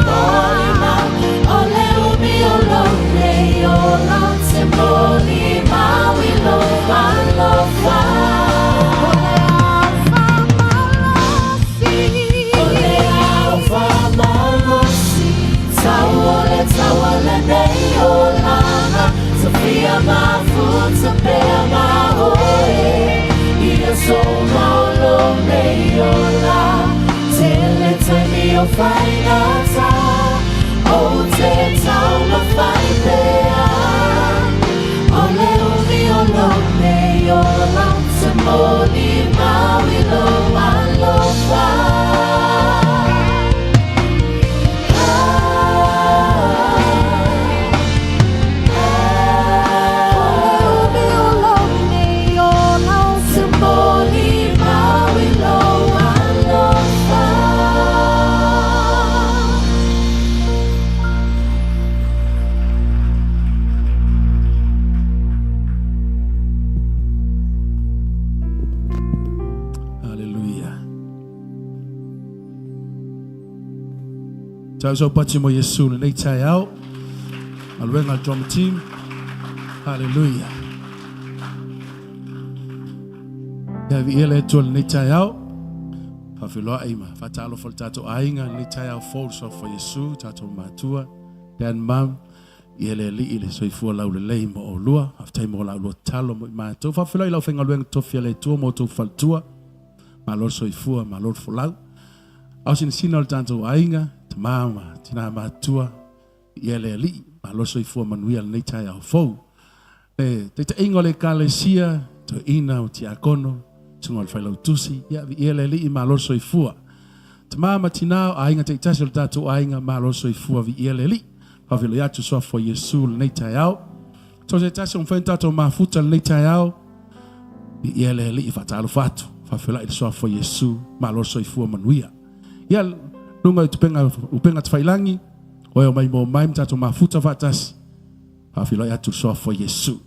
molimau. O le umi o lou nei ola, ou te molimau i lou alofa. O le Alofa malosi, o le Alofa malosi, tau o le taua lenei olaga, ta fia mafuta pea ma oe, i aso uma o lou nei ola. Tele taimi o faigata, ou te taumafai pea. O le umi o lou nei ola, ou te molimau i lou alofa. O le umi o lou nei ola, ou te molimau i lou alofa. Hallelujah. Tau sau pati mo Iesu lenei taeao. Galuega a le drum team. Hallelujah. Ia viia le Atua lenei taeao. Faafeiloai ma faatalofa i le tatou aiga lenei taeao fou le suafa o Iesu, tatou matua, dad and mom, ia le Alii le soifua laulelei mo oulua. Faafetai mo la oulua tatalo mo i matou. Faafeiloai i le aufaigaluega tofi a le Atua mo outou faletua. Malo le soifua, malo le folau. Ao sinasina o le tatou aiga, tama ma tina matutua, ia le Alii, malo le soifua manuia lenei taeao fou. Le taitaiga o le Ekalesia, toeaina o tiakono, susuga o le failautusi, ia viia le Alii, malo le soifua. Tama ma tina o aiga taitasi o le tatou aiga, malo le soifua, viia le Alii. Faafeiloai atu suafa o Iesu lenei taeao. So se tasi o mafai ona tatou mafuta lenei taeao, viia le Alii, faatalofa atu, faafeiloai le suafa o Iesu, malo le soifua manuia. Ia, luga i tupenga, upega tafailangi, oe o mai mo mai ma tatou mafuta faatasi, faafeiloai atu le suafa o Iesu.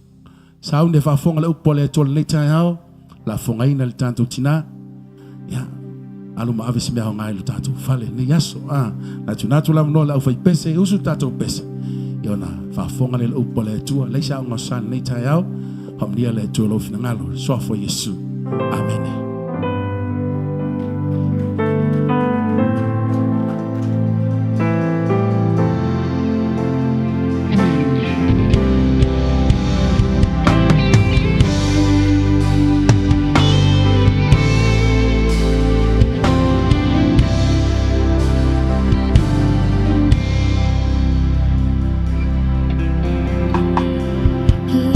Sauni e faafofoga le upu a le Atua lenei taeao, Lafogaina le tatou tinā, ia, alu ma ave se mea aoga i lo tatou fale i lenei aso. A, na tuuina atu le avanoa i le aufaipese e usu le tatou pese, ia ona faafofoga lea i le upu a le Atua. Leai se aoga o sa i lenei taeao, faamanuia le Atua i lou finagalo. I le Suafa o Iesu. Amene.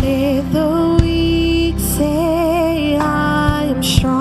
Let the weak say I am strong.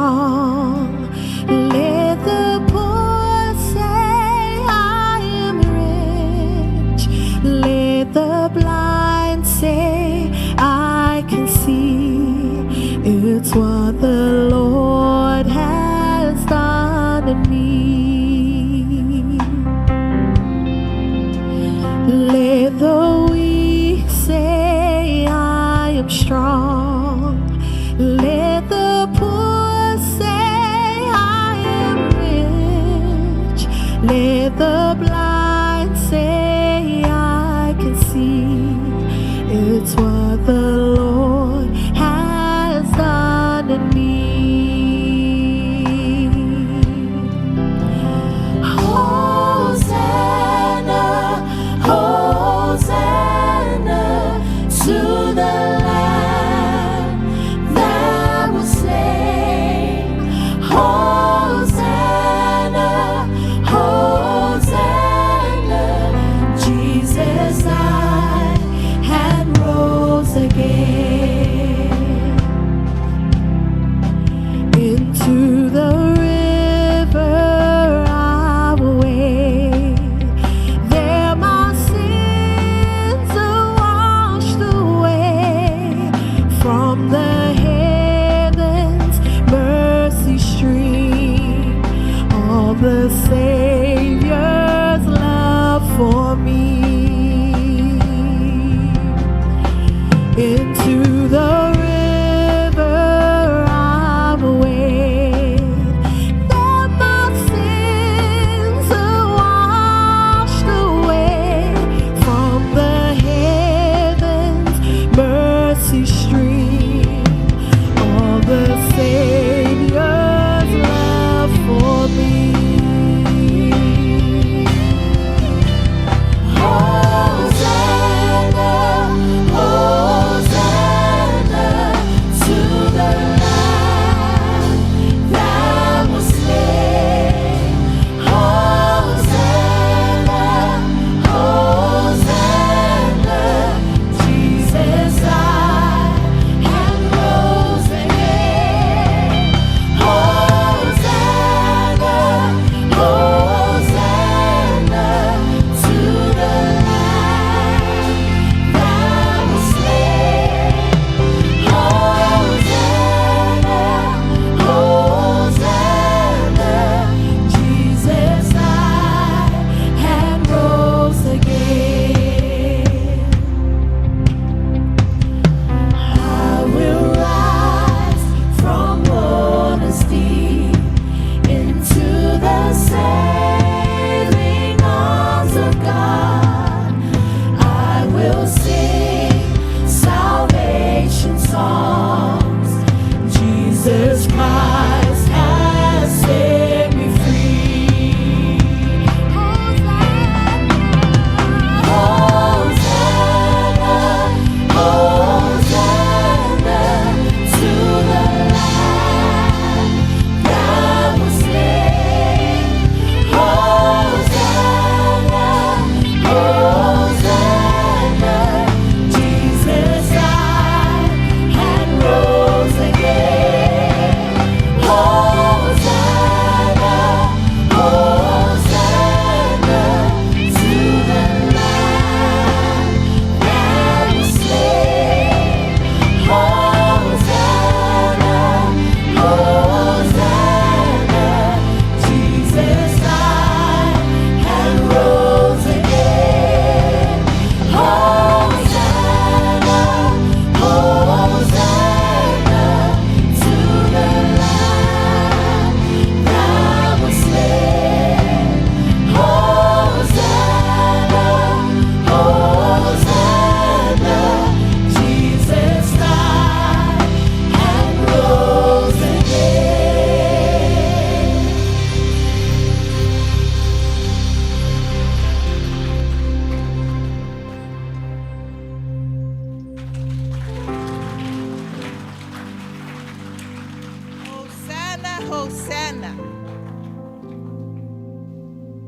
Hosanna,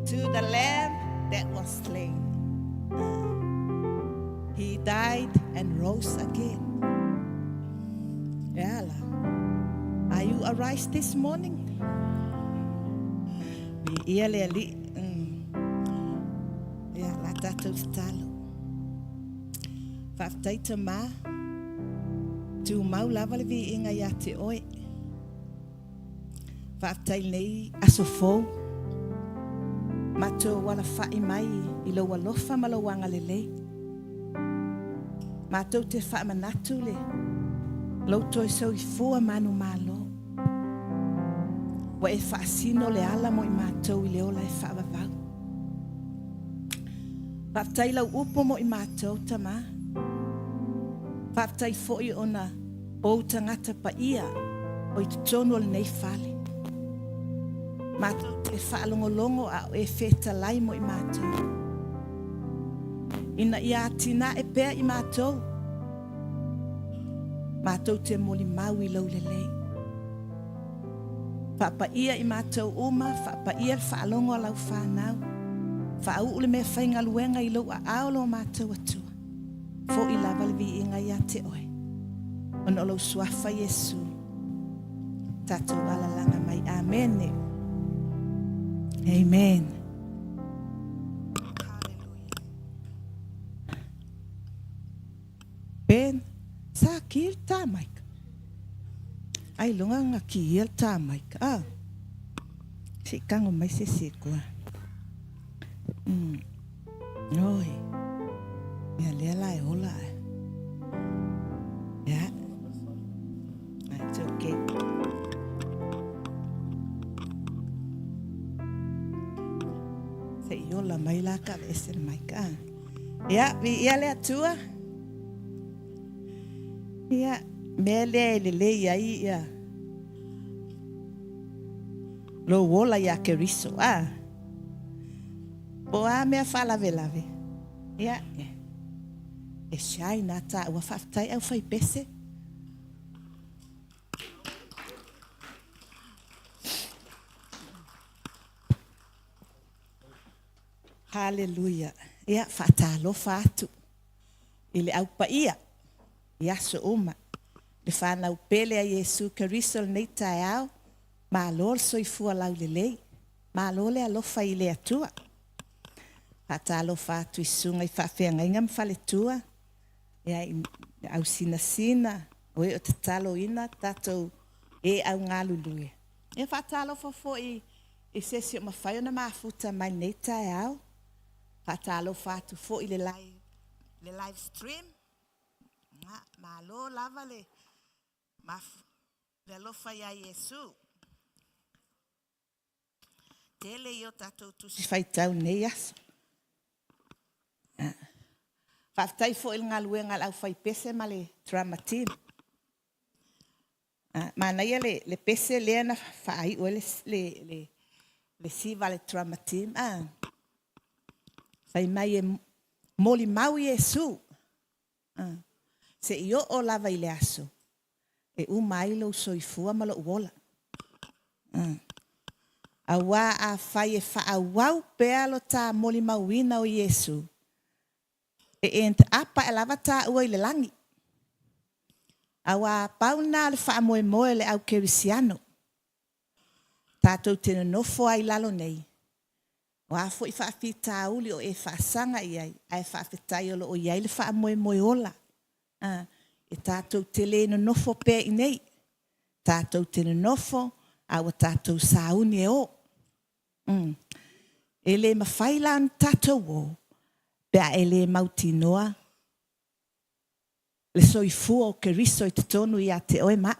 to the Lamb that was slain. He died and rose again. Yala. Are you arise this morning? Ia le ali. Ia, la tātou tatalo. Faafetai Tamā. Tumau lava le viiga ia te oe. Faafetai lenei aso fou. Matou alafai mai i lou alofa ma lou agalelei. Matou te faamanatu le lou toe soifua manumalo. Ua e faasino le ala mo i matou i le ola e faavavau. Faafetai lau upu mo i matou, Tamā. Faafetai foi ona o ou tagata paia o i totonu o lenei fale. Matou te faalogologo a o e fetalai mo i matou. Ina ia atinae pea i matou, matou te molimau i lou lelei. Faapaia i matou uma, faapaia le faalogo a lau fanau. Faauu le mea faigaluega i lou aao lo matou Atua. Foi lava le viiga ia te oe. Ona o lou suafa Iesu. Tatou alalaga mai. Amene. Amen. Ben, sa ki le tā maika. Ai longa nga ki ia le tā maika. Ah. Se i kango mai se se kua. Oi. Ia lea la e ola. Yeah. It's okay. Se i ola mai la ka ese le maika. Ah. Ia, vi ia le Atua. Ia, mea lea e lelei ai ia lou ola iā Keriso, a? Po o a mea faalavelave? Ia, e shine a tāua. Faafetai au fai pese. Haleluia. Ia, faatalofa atu i le au paia i aso uma. Le fanau pele a Iesu Keriso lenei taeao, malo le soifua laulelei, malo le alofa i le Atua. Faatalofa atu i susuga i faafeagaiga ma faletua, ia i au sinasina, o e o tataloina tatou e au galulue. Ia faatalofa foi i se isi o mafai ona mafuta mai lenei taeao. Faatalofa atu foi i le live, le live stream. Malo lava le, maf, le alofa iā Iesu. Tele i o tatou tusi faitau nei aso. Faafetai foi i le galuega a le aufaipese ma le drama team. Manaia le, le pese lea na faaiu ai le, le, le, le siva a le drama team. Ah. Fai mai e molimau Iesu. Ah. Se i oo lava i le aso e uma ai lou soifua ma lou ola. Ah. Auā afai e faaauau pea lo tā molimauina o Iesu, e end up ae lava tāua i le lagi. Auā pau lena o le faamoemoe o le au kerisiano. Tātou te nonofo ai i lalo nei, o a foi faafitauli o e faasaga i ai, ae faafetai o lo o i ai le faamoemoe ola. A, e tātou te lē nonofo pea i nei. Tātou te nonofo, a ua tātou sauni e o. Mm. E lē mawhai la ona tātou o, pe a e lē mautinoa le soifua o Keriso i totonu iā te oe ma.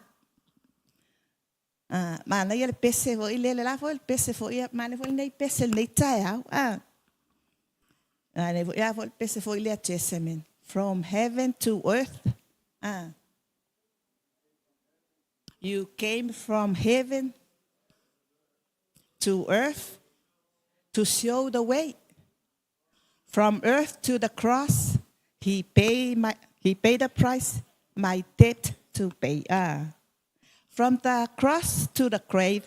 Ah, manaia le pese foi lele, le la foi le pese foi, manaia foi lenei pese lenei taeao. Ah. Manaia foi, ah, foi le pese foi lea Jessamine. From heaven to earth. Ah. You came from heaven to earth to show the way. From earth to the cross, he paid, my, he paid the price, my debt to pay. Ah. From the cross to the grave,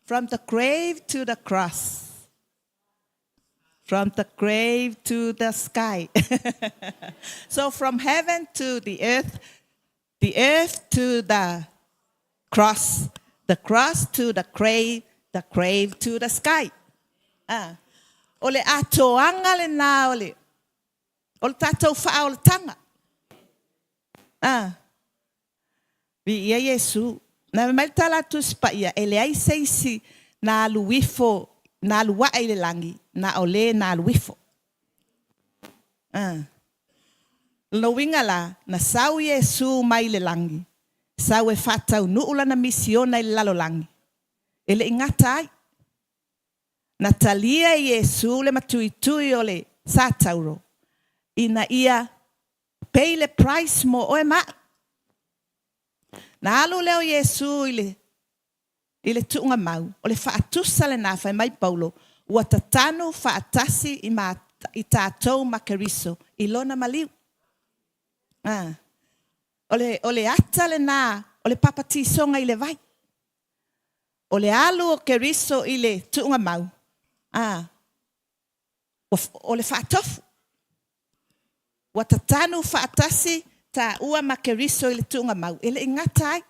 from the grave to the cross, from the grave to the sky. So from heaven to the earth to the cross, the cross to the grave to the sky. Ah. O le atoaga lenā o le o le tatou faaolataga. Ah. Viia Iesu. Na mai le tala a Tusi Paia, e leai se isi na alu ifo, na alu ae i le lagi, na o le na alu ifo. Ah. Lona uiga la, na sau Iesu mai le lagi, sau e faataunuu lana misiona i le lalolagi. E le i gata ai. Na talia e Iesu le matuitui o le satauro, ina ia pay le price mo oe ma a'u. Na alu lea o Iesu i le tuugamau, o le faatusa lenā fai mai Paulo, ua tatanu faatasi i, ma, i tatou ma Keriso i lona maliu. Ah. O le ata lenā o le papatisoga i le vai. O le alu o Keriso i le tuugamau, ah, o le faatofu. Ua tatanu faatasi taua ma Keriso i le tuugamau, e le i gata ai.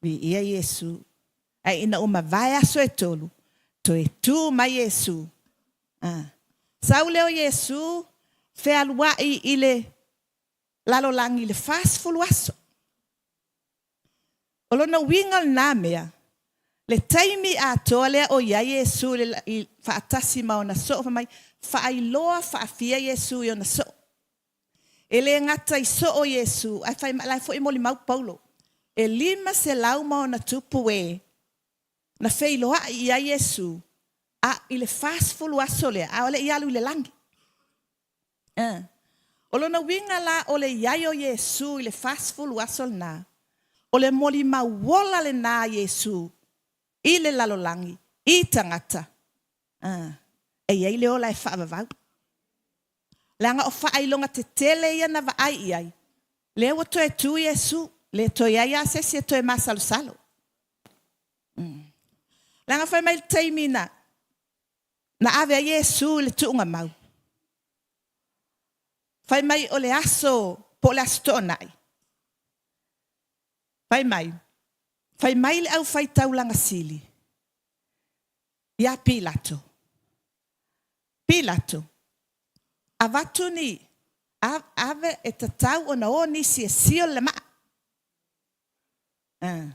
Viia Iesu. Ae ina ua mavae aso e tolu, toe tu mai Iesu. Ah. Sau lea o Iesu, fealuai i le lalolagi i le 40 aso. O lona uiga lenā mea, le taimi atoa lea o i ai Iesu i faatasi ma ona soo fai mai, faailoa faafia Iesu i ona soo. E le gata i soo Iesu, ae fai mai la e foi molimau Paulo. E 500 ma ona tupu e na feiloai i ai Iesu a i le 40 aso lea, a o le i alu i le lagi. O lona uiga la o le iai o Iesu i le 40 aso lenā, o le molimau ola lenā Iesu i le lalolagi, i tagata. E iai le ola e faavavau. Leaga o faailoga tetele ia na vaai i ai, lea ua toe tu Iesu, le toe ai a se isi e toe masalosalo. Leaga fai mai le taimi na na ave ai Iesu i le tuugamau. Fai mai o le aso po o le aso toonai. Fai mai le au faitaulaga sili ia Pilato. Pilato, avatu ni ave e tatau ona o nisi e sio le maa. Ah.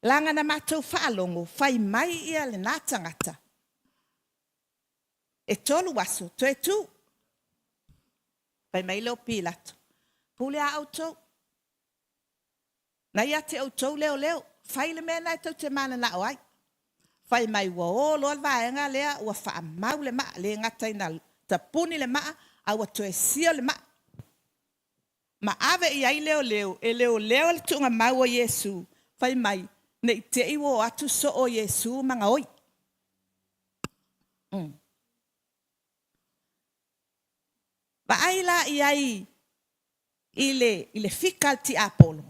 Laga na matou faalogo, fai mai ia lenā tagata. E 3 aso, toe tu. Fai mai lea o Pilato. Pule a outou. Na ia te outou leo leo. Fai le mea na e tou te mananao ai. Fai mai ua o loa le vaega lea ua faamau le maa. Le gata ina tapuni le maa, a ua toe sio le maa. Ma ave i ai leo leo, e leo leo le tuugamau o Iesu. Fai mai, nei te i ua o atu soo o Iesu ma gaoi. Vaai la i ai i le fika le tiapolo.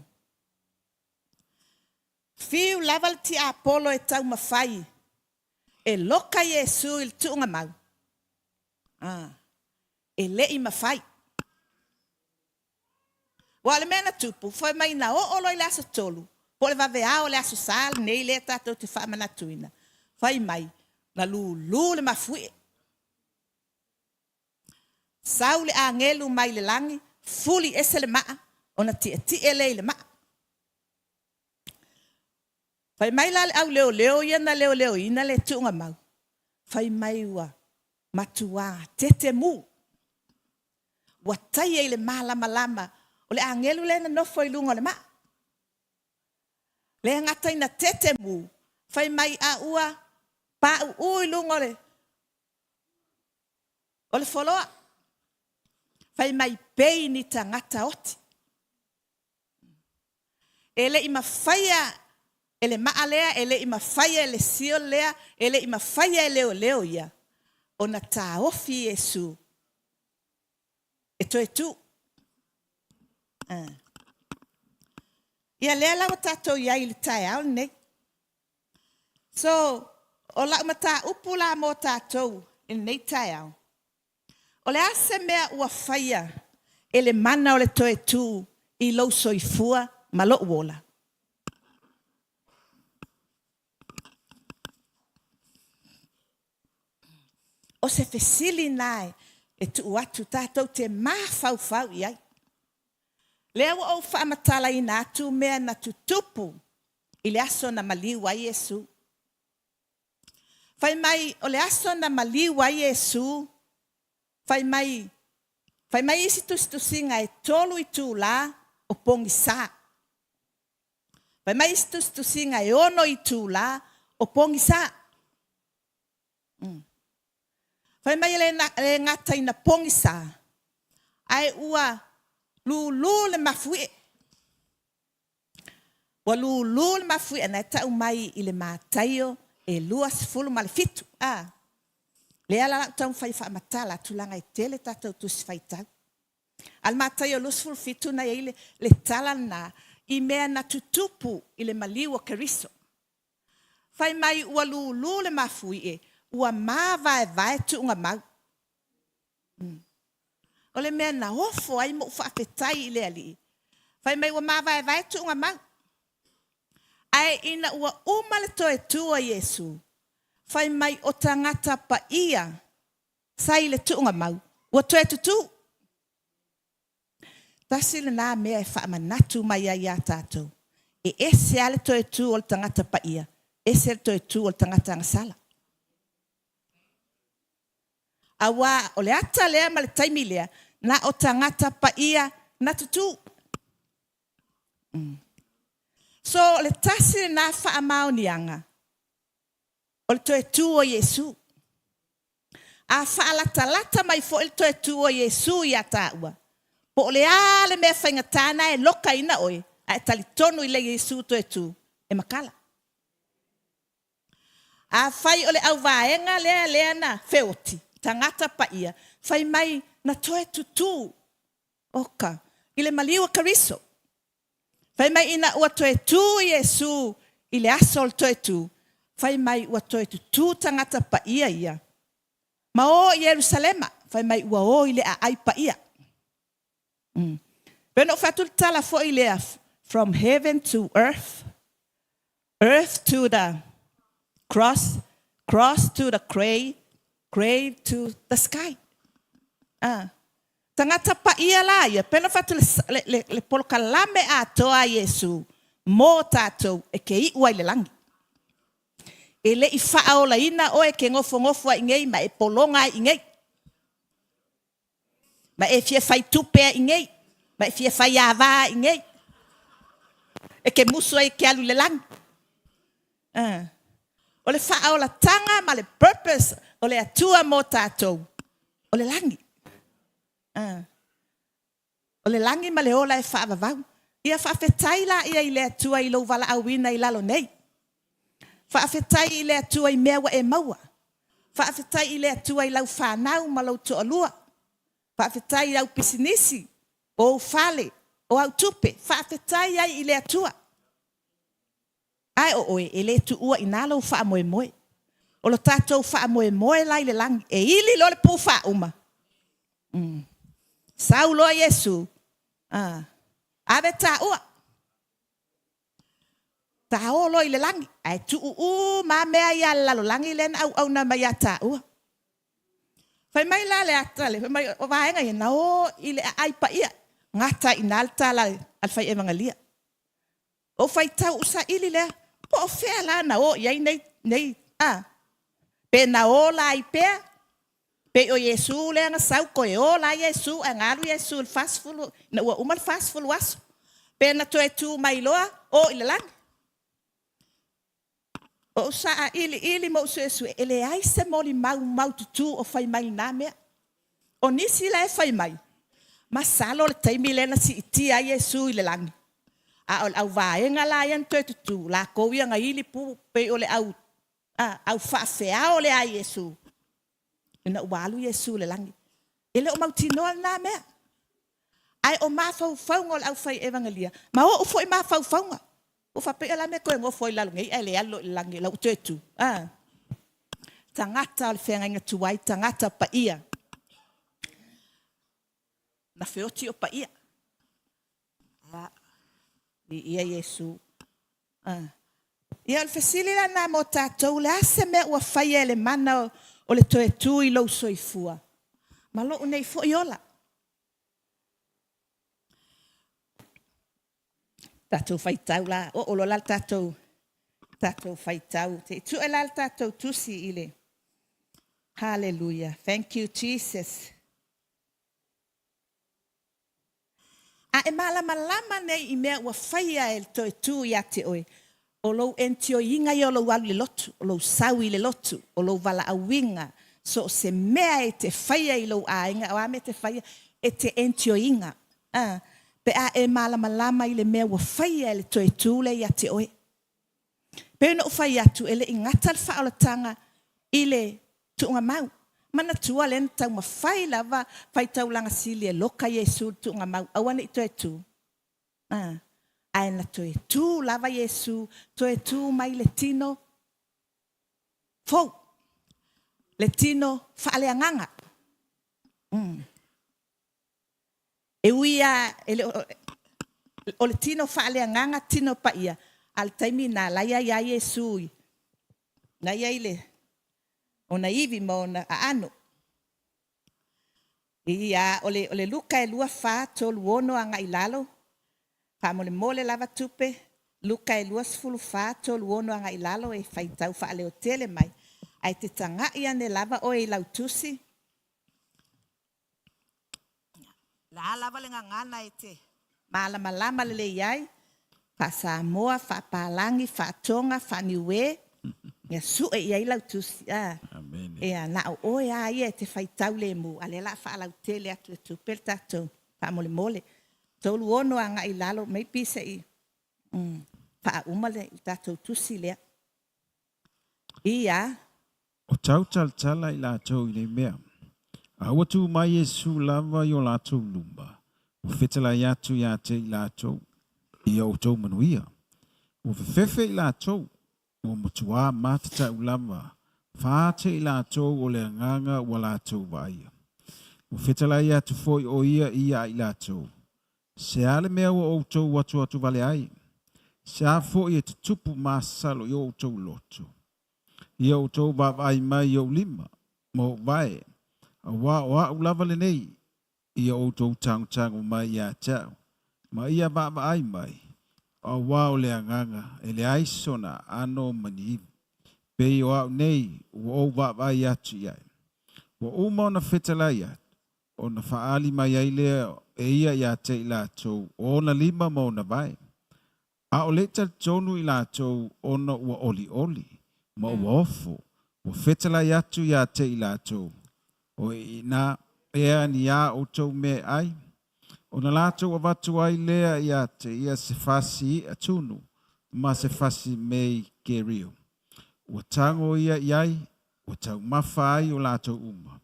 Fiu lava le tiapolo e taumafai e loka Iesu i le tuugamau. Ah, e le i mafai. Ua o le mea na tupu, fai mai na oo loa i le aso 3, po o le vaveao o le aso Sa lenei lea tatou te faamanatuina, fai mai, na lūlū le mafuie. Sau le agelu mai le lagi, fuli ese le maa, ona tietie lea i le maa. Fai mai la le au leoleo ia na leoleoina le tuugamau. Fai mai ua matuā tete mu. Ua taia i le malamalama o le agelu lea na nofo i luga o le maa. Le gata ina tete mu, fai mai a ua pauu i luga o le foloa. Fai mai pei ni tagata oti. E le i mafaia e le maa lea, e le i mafaia e le sio lea, e le i mafaia e leoleo ia, ona taofi Iesu e toe tu. Ah. Ia lea la ua tatou i ai i le taeao lenei. So, o lau mataupu la mo tatou i lenei taeao, o le a se mea ua faia e le mana o le toe tu i lou soifua ma lou ola? O se fesili lena e tuu atu tatou te mafaufau i ai. Lea ua ou faamatalaina atu mea na tutupu i le aso na maliu ai Iesu. Fai mai o le aso na maliu ai Iesu, fai mai, fai mai isi tusitusiga e 3 itula o pogisa. Fai mai isi tusitusiga e 6 itula o pogisa. Fai mai e le gata ina pogisa, ae ua lulu le mafuie. Ua lulu le mafuie, na e tau mai i le Mataio e 27. A, lea la lau taumafai e faamatala atu leaga e tele tatou tusi faitau. A o le Mataio 27 na i ai le tala lena i mea na tutupu i le maliu o Keriso. Fai mai ua lulu le mafuie, ua mavaevae tuugamau. O le mea na ofo ai ma ou faafetai i le Alii, fai mai ua mavaevae tuugamau. Ae ina ua uma le toe tu o Iesu, fai mai o tagata paia sa i le tuugamau ua toe tutū. Tasi lena mea e faamanatu mai ai ia tatou, e ese lava le toe tu o le tagata paia, ese le toe tu o le tagata agasala. Aua o le ata lea ma le taimi lea, na o tagata paia na tutū. So o le tasi lena faamaoniaga o le toe tu o Iesu. A faalatalata mai foi le toe tu o Iesu ia taua, po o le a le mea faigata na e lokaina oe, ae talitonu i le Iesu toe tu, e matala. Afai o le auvaega lea lea na feoti, tagata paia, fai mai na toe tutū, oka, i le maliu o Keriso. Fai mai ina ua toe tu Iesu i le aso o le toe tu, fai mai ua toe tutū tagata paia ia, ma o i Ierusalema, fai mai ua o i le aai paia. Pei ona ou fai atu le tala foi lea, from heaven to earth, earth to the cross, cross to the grave, grave to the sky. Ah. Tagata paia la ia, pei ona fai atu le polokalame atoa a Iesu mo tatou e ke iu ai i le lagi. E le i faaolaina oe e ke nofonofo ai i inei ma e pologa ai i inei. Ma e fia fai tupe ai i inei, ma e fia fai ava ai i inei. E ke musu ai e ke alu i le lagi. O le faaolataga ma le purpose o le Atua mo tatou, o le lagi. O le lagi ma le ola e faavavau. Ia faafetai laia i le Atua i lou valaauina i lalo nei. Faafetai i le Atua i mea ua e maua. Faafetai i le Atua i lau fanau ma lou toalua. Faafetai i au pisinisi, o ou fale, o au tupe. Faafetai ai i le Atua. Ae o oe, e le tuua i ina lou faamoemoe. O lo tatou faamoemoe la i le lagi, e ili loa le pu faauma, sau loa Iesu, ave taua, tao loa i le lagi, ae tuu uma lava mea ia a le lalolagi lea na auauna mai ia taua. Fai mai la le ata, fai mai o vaega ia, na o i le aai paia, gata ai i ina le tala a le fai evagelia. Ou faitau ou saili lea, po o fea la na o i ai nei, nei, a? Pe na ola ai pea, pei o Iesu lea na sau toe ola ai Iesu ae na alu Iesu i le 40, ina ua uma le 40 aso. Pe na toe tu mai loa, o i le lagi. Ou sailiili ma ou suesue, e leai se molimau maututu o fai mai i na mea. O nisi la e fai mai, masalo le taimi lea na siitia ai Iesu i le lagi, a o le auvaega la ia na toe tutū, latou ia na ili pu pei o le au, au faafeao lea a Iesu, ina ua alu Iesu i le lagi. E le o mautinoa lena mea. Ae o mafaufauga o le aufai evangelia, ma o'u foi mafaufauga, ua faapea, o le a le mea e toe nofo ai i lalo nei ae le alu loa i le lagi o la ua toe tu. A. Tagata o le feagaiga tuai, tagata paia. Na feoti o paia. A. Viia Iesu. A. Ia o le fesili la lena mo tatou, o le a se mea ua faia e le mana o le toe tu i lou soifua ma lou nei foi ola? Tatou faitau la, oo loa la le tatou, tatou faitau. Se i tue la le tatou tusi i le Hallelujah. Thank you Jesus. A e malamalama nei i mea ua faia e le toe tu ia te oe, o lou entioiga ia o lou alu i le lotu, o lou sau i le lotu, o lou valaauina, so o se mea e te faia i lou aiga, o a mea e te faia, e te entioiga. A, pe a e malamalama i le mea ua faia e le toe tu lea ia te oe. Pei ona ou fai atu, e le i gata le faaolataga i le tuugamau. Manatua lea na taumafai lava faitaulaga sili e loka Iesu i le tuugamau, aua ne i toe tu. A, ae na toe tu lava Iesu, toe tu mai le tino fou, le tino faaleagaga. E ui lava e le o, o le tino faaleagaga, tino paia, a o le taimi lena, la e i ai lava Iesu i, la e i ai le, ona ivi ma ona aano. Ia, o le, o le Luka e 2, 4, 3, 6 agai i lalo, faamolemole lava tupe, Luka e 24, 3, 6 agai i lalo e faitau faaleotele mai, ae te tagai ane lava oe i lau tusi. Le a lava le gagana e te malamalama lelei ai, faa-Samoa, faa-Palagi, faa-Toga, faa-Niue, ia sue i ai lau tusi. A. Amene. Ia, na o oe lava ia e te faitau lemu, a o lea o le a faalautele atu e tupe le tatou faamolemole. 36 agai i lalo, maybe se i faauma le tatou tusi lea. Ia. O tau talatala i latou i nei mea. A ua tu mai Iesu lava i o latou luma, ua fetalai atu ia te i latou, Ia outou manuia. Ua fefefe i latou, ua matuā matatau lava, fā te i latou o le agaga ua latou vaaia. Ua fetalai atu foi o ia ia i latou, Se a le mea ua outou atuatu vale ai? Se a foi e tutupu masalo i o outou loto? Ia outou vaavaai mai i ou lima ma ou vae, auā o a'u lava lenei, ia outou tagotago mai ia te a'u, ma ia vaavaai mai, auā o le agaga e leai sona aano ma ni ivi, pei o a'u nei ua ou vaavaai atu i ai. Ua uma ona fetalai atu, ona faaali mai ai lea e ia ia te i latou o ona lima ma ona vae. A o le i talitonu i latou ona ua olioli ma ua ofo, ua fetalai atu ia te i latou, O i ina ea ni a outou mea e ai? Ona latou avatu ai lea ia te ia se fasi i'a tunu ma se fasi mei kerio. Ua tago ia i ai, ua taumafa ai o latou uma.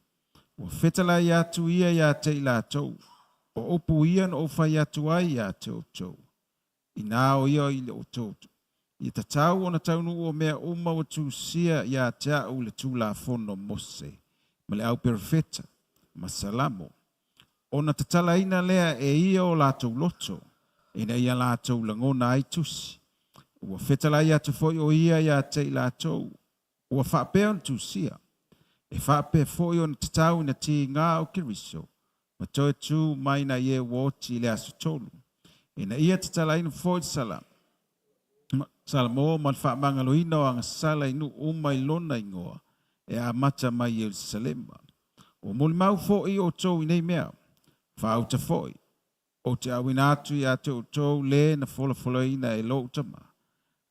Ua fetalai atu ia ia te i latou, o upu ia na ou fai atu ai ia te outou. Inā o ia i le outou, ia tatau ona taunuu o mea uma ua tusia ia te a'u i le Tulafono o Mose, ma le Auperofeta, ma Salamo, ona tatalaina lea e ia o latou loto, ina ia latou lagona ai tusi. Ua fetalai atu foi o ia ia te i latou, ua faapea ona tusia, e faapea foi ona tatau ina tigā o Keriso ma toe tū mai nai e ua oti i le aso tolu, ina ia tatalaina foi le sala, Salamo ma le faamagaloina o agasala i nuu uma i lona igoa, e amata mai i Ierusalema. Ua molimau foi outou i nei mea, faauta foi, ou te auina atu ia te outou le na folafolaina e lou tama.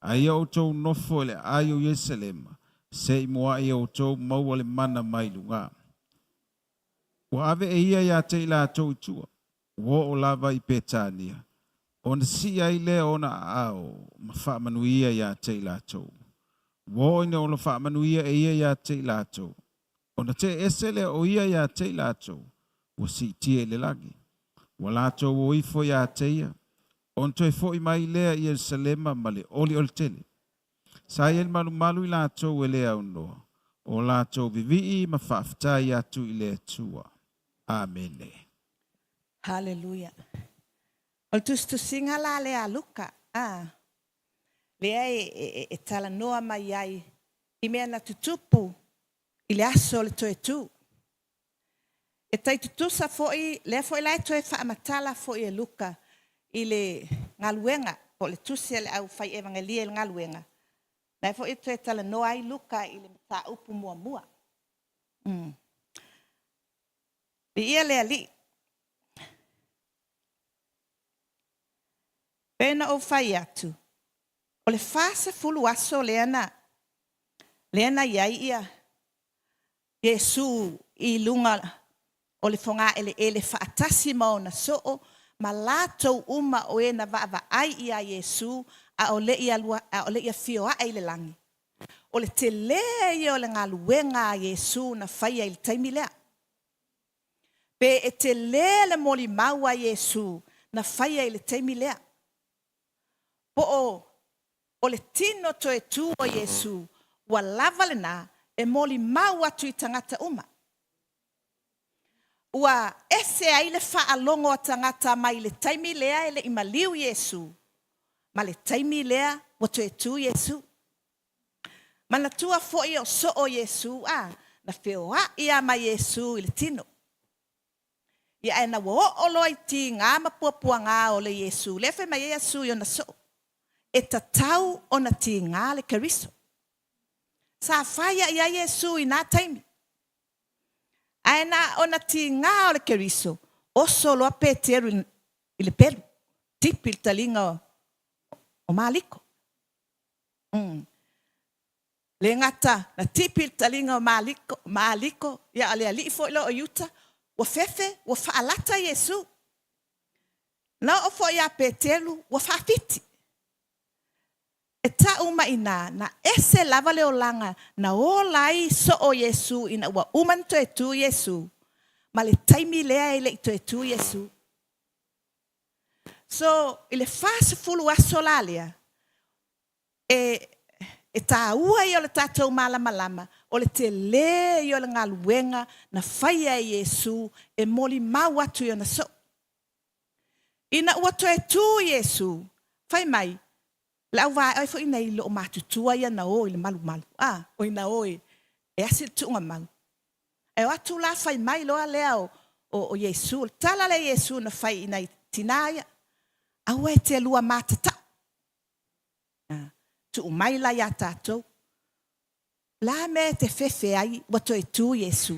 A ia outou nofo i le aai o Ierusalema, se i mua'i e outou maua le mana mai luga. Ua ave e ia ia te i latou i tua, ua oo lava i Petania, ona sii ai lea ona aao ma faamanuia ia te i latou. Ua oo ina ono faamanuia e ia ia te i latou, ona tee ese lea o ia ia te i latou, ua siitia i le lagi. Ua latou o ifo iā te ia, ona toe foʻi mai lea i Ierusalema ma le olioli tele. Sa i ai le malumalu i latou e le aunoa, o latou vivii ma faafetai atu i le Atua. Amene. Haleluia. O le tusitusiga la lea a Luka, a, lea e, e, e talanoa mai ai i mea na tutupu i le aso o le toe tū. E tai tutusa foi, lea foi la e toe faamatala foi e Luka i le galuega, po o le tusi a le aufai evagelia i le galuega, lena foi e toe talanoa ai Luka i le mataupu muamua. Viia le Alii. Pei ona ou fai atu, o le 40 aso lea na lea na i ai ia Iesu i luga o le fogaeleele faatasi ma ona soo ma latou uma o e na vaavaai iā Iesu a o le i alu a o le i afio ae i le lagi. O le telē ia o le galuega a Iesu na faia i le taimi lea. Pe e telē le molimau a Iesu na faia i le taimi lea. Po o o le tino toe tū o Iesu ua lava lena e molimau atu i tagata uma. Ua ese ai le faalogo a tagata mai le taimi lea e le i maliu Iesu ma le taimi lea ua toe tū Iesu. Manatua foi o soo Iesu a, na feoai lava ma Iesu i le tino. Ia ae na ua oo loa i tiga ma puapuaga o le Iesu, lea fai mai ai Iesu i ona soo, e tatau ona tiga le Keriso. Sa fai lava i ai Iesu i na taimi. Ae na ona tiga o le Keriso, oso loa Peteru i le pelu, tipi i le taliga o Maliko. Le gata na tipi i le taliga o Maliko, Maliko, ia a o le alii foi lea o Iuta, ua fefe, ua faalata Iesu. Na oo foi ia Peteru, ua faafiti. E tau mai i ina, na ese lava le olaga na ola ai soo Iesu ina ua uma ona toe tu Iesu, ma le taimi lea e le i toe tu Iesu. So, i le 40 aso la lea, e, e taua ia o le tatou malamalama, o le telē ia o le galuega na faia e Iesu e molimau atu i ona soo. Ina ua toe tu Iesu, fai mai, le auvae foi nei loomatutua ia na o i le malumalu, a, oi na o e asi le tuugamau. Ae o atu la fai mai loa lea o, o, o Iesu, o le tala lea Iesu na fai i nai tinā ia, aua e te lua matatao. Tuu mai la iā tatou. O le a mea e te fefe ai ua toe tu Iesu?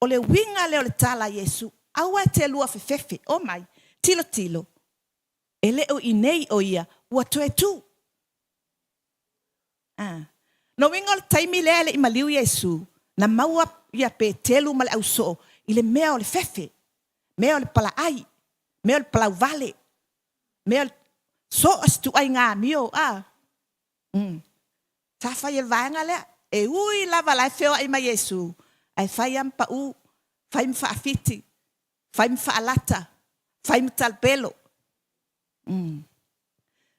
O le uiga lea o le tala a Iesu, aua e te lua fefefe, omai, tilotilo, e le o i inei o ia, ua toe tu. Lona uiga o le taimi lea e le i maliu Iesu, na maua ia Petelu ma le ausoo i le mea o le fefe, mea o le palaai, mea o le palauvale, mea o le so o se ituaiga amio. A. Sa fai e le vaega lea. E ui lava la e feoai ma Iesu, ae fai lava ma pau, fai ma faafiti, fai ma faalata, fai ma talapelo.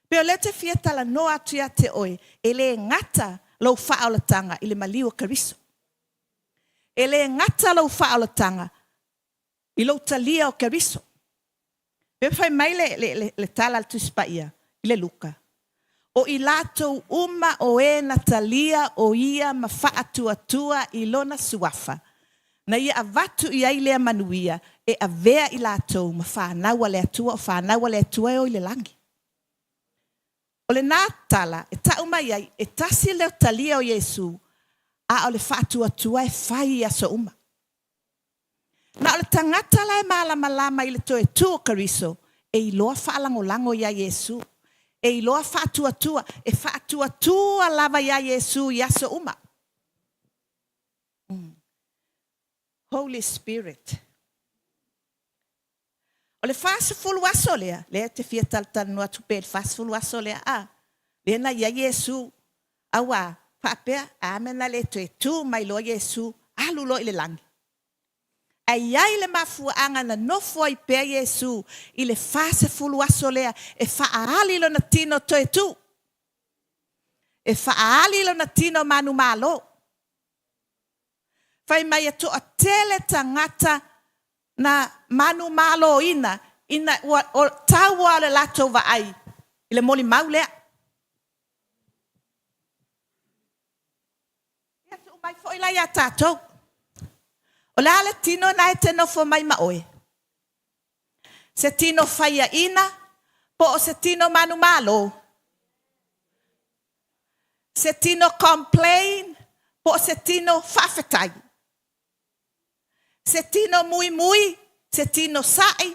Pei o lea ou te fia talanoa atu ia te oe, e le gata lou faaolataga i le maliu o Keriso. E le gata lou faaolataga i lou talia o Keriso. Pei fai mai le, le, le, le tala a le Tusi Paia i le Luka, o i latou uma o e na talia o ia ma faatuatua i lona suafa, na ia avatu i ai lea manuia e avea i latou ma fanau a le Atua, o fanau a le Atua e o i le lagi. O lena tala e tau mai ai, e tasi le talia o Iesu, a o le faatuatua e fai i aso uma. Na o le tagata la e malamalama i le toe tu o Keriso e iloa faalagolago iā Iesu, e iloa faatuatua, e faatuatua lava iā Iesu i aso uma. Holy Spirit. O le 40 aso lea, lea e te fia talatalanoa atu pea i le 40 aso lea, a, lea na i ai Iesu, auā, faapea, a mea na le toe tu mai loa Iesu, alu loa i le lagi. Ae i ai le mafuaaga na nofo ai pea Iesu i le 40 aso lea e faaali lona tino toe tu. E faaali lona tino manumalo. Fai mai e toatele tagata na manumaloina ina ua tau lava o le latou vaai i le molimau lea. Ia tuu mai foi la ia tatou. O le a le tino lena e te nofo mai ma oe? Se tino faiaina po o se tino manumalo? Se tino complain po o se tino faafetai? Se tino muimui, se tino sa'i,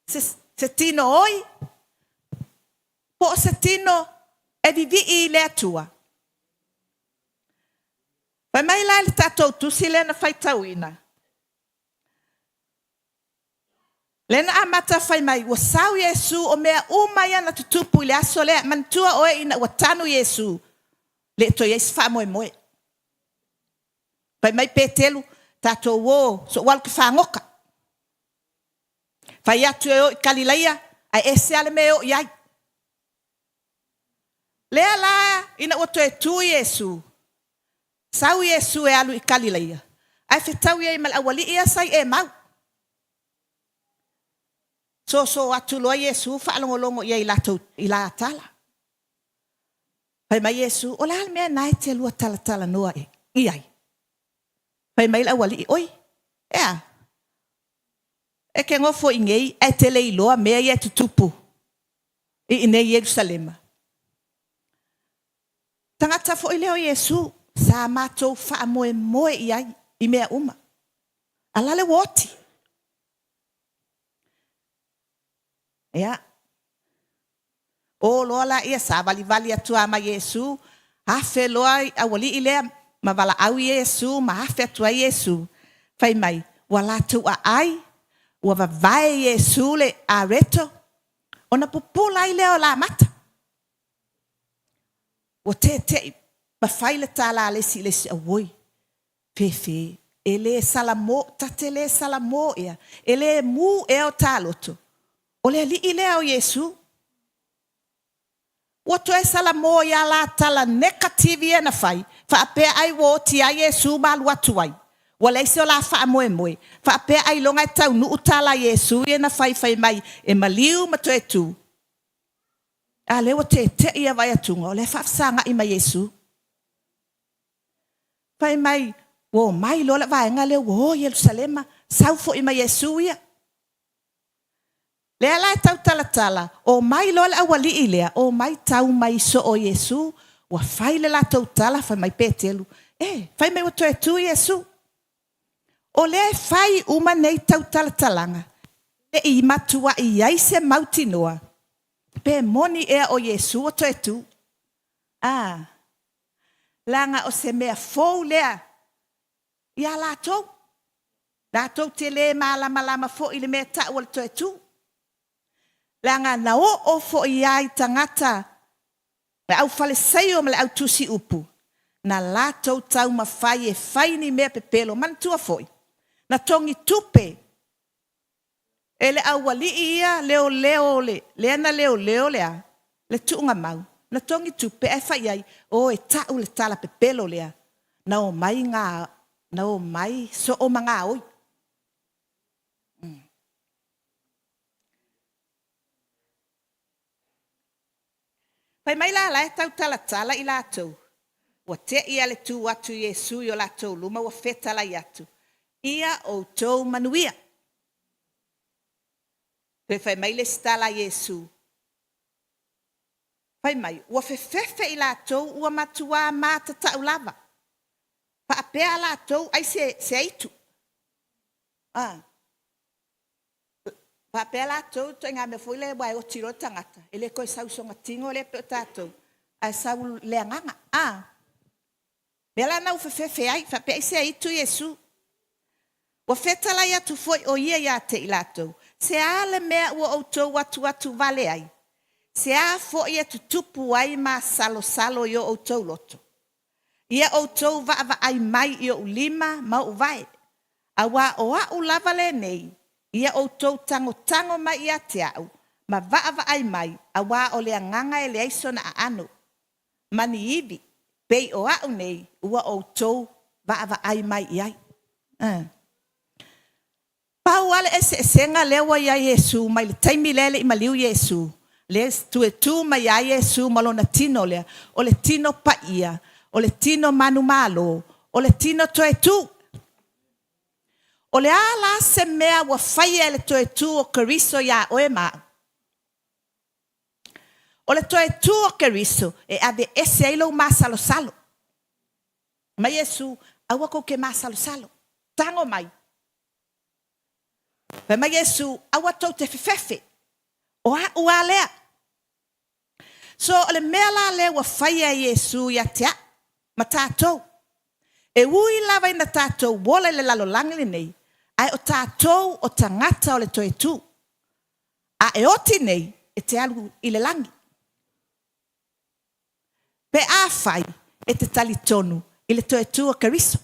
se tino oi, po o se tino e vivii i le Atua? Fai mai la i le tatou tusi lea na faitauina, lea na amata fai mai, ua sau Iesu o mea uma ia na tutupu i le aso lea. Manatua oe ina ua tanu Iesu, le toe i ai se faamoemoe. Fai mai Petelu, tatou o, se i ou alu ou te fagota. Fai atu e o i Kalilaia, ae ese lava le mea e o i ai. Lea la ina ua toe tu Iesu, sau Iesu e alu i Kalilaia, ae fetaui ai ma le aualii ia sa i Emau. Soso atu loa Iesu faalogologo i ai i la tala. Fai mai Iesu, o le a le mea lena e te lua talatalanoa i ai? Fai mai le aualii, oi, e a? E te nofo i inei ae te le iloa mea ia e tutupu i inei i Ierusalema. Tagata foi lea o Iesu, sa matou faamoemoe i ai i mea uma. A la le ua oti. Ia, o loa laia, savalivali atu lava ma Iesu, afe loa i aualii lea ma valaau Iesu ma afe atu ai Iesu. Fai mai, ua latou aai, ua vavae Iesu le areto, ona pupula ai lea o la mata. Ua tete'i ma fai le tala a le isi i le isi, auoi, fefe, e le salamo, ta te le salamo ea, e le mu ea o ta loto, o le Alii lea o Iesu. Ua toe salamo i a la tala nekativi ia na fai, faapea ai ua oti ai Iesu ma alu atu ai. Ua leai se o la faamoemoe, faapea ailoga e taunuu tala a Iesu ia na fai, fai mai e maliu ma toe tu. A lea ua tete'i a vaai atuga o lea e faafesaga'i ma Iesu. Fai mai, ua omai loa le vaega lea ua o i Ierusalema, sau foi ma Iesu ia. Lea la e tautalatala, omai loa le aualii lea, omai tau mai soo Iesu, ua fai le latou tala, fai mai Petelu, e, fai mai ua toe tu Iesu. O lea e fai uma nei tautalatalaga, le i matuai i ai se mautinoa, pe moni ea o Iesu ua toe tu. A, leaga o se mea fou lea iā latou. Latou te le malamalama foi i le mea e tau o le toe tu. Leaga na oo foi lava i tagata, le au Faleseio ma le au tusi upu, na latou taumafai e fai ni mea pepelo. Manatua foi, na togi tupe e le aualii ia leoleo lea na leoleo le a? Le tuugamau. Na togi tupe ae fai i ai, o e tau le tala pepelo lea, na omai ga, na omai soo ma gaoi. Fai mai la la e tautalatala i latou, ua te'i a le tu atu Iesu i o latou luma ua fetalai atu, Ia outou manuia. Toe fai mai le isi tala a Iesu, fai mai, ua fefefe i latou ua matuā matatau lava, faapea a latou ai se aitu. A. Faapea latou ituaiga mea foi lea aua e oti loa le tagata, e le toe sau i sona tino lea pei o tatou, ae sau i le agaga. A. Mea la na ua fefefe ai, faapea ai se aitu Iesu. Ua fetalai atu foi o ia ia te i latou, Se a le mea ua outou atuatu vale ai? Se a foi e tutupu ai masalosalo i o outou loto? Ia outou vaavaai mai i ou lima ma ou vae. Auā o a'u lava lenei, ia outou tagotago mai ia te a'u, ma vaavaai mai, auā o le agaga e leai sona aano, ma ni ivi, pei o a'u nei ua outou vaavaai mai i ai. Pau lava le eseesega lea ua i ai Iesu mai le taimi lea e le i maliu Iesu, lea e toe tu mai ai Iesu ma lona tino lea, o le tino paia, o le tino manumalo, o le tino toe tu. O le a la se mea ua faia e le toe tu o Keriso iā oe ma au? O le toe tu o Keriso e aveese ai lou masalosalo. Mai Iesu, aua kou te masalosalo. Tago mai. Fai mai Iesu, aua tou te fefefe, o a'u a lea. So o le mea la lea ua faia e Iesu ia te a'u ma tatou, e ui lava ina tatou ola i le lalolagi lenei, ae o tatou o tagata o le toe tu. A e oti nei, e te alu i le lagi. Pe afai e te talitonu i le toe tu o Keriso.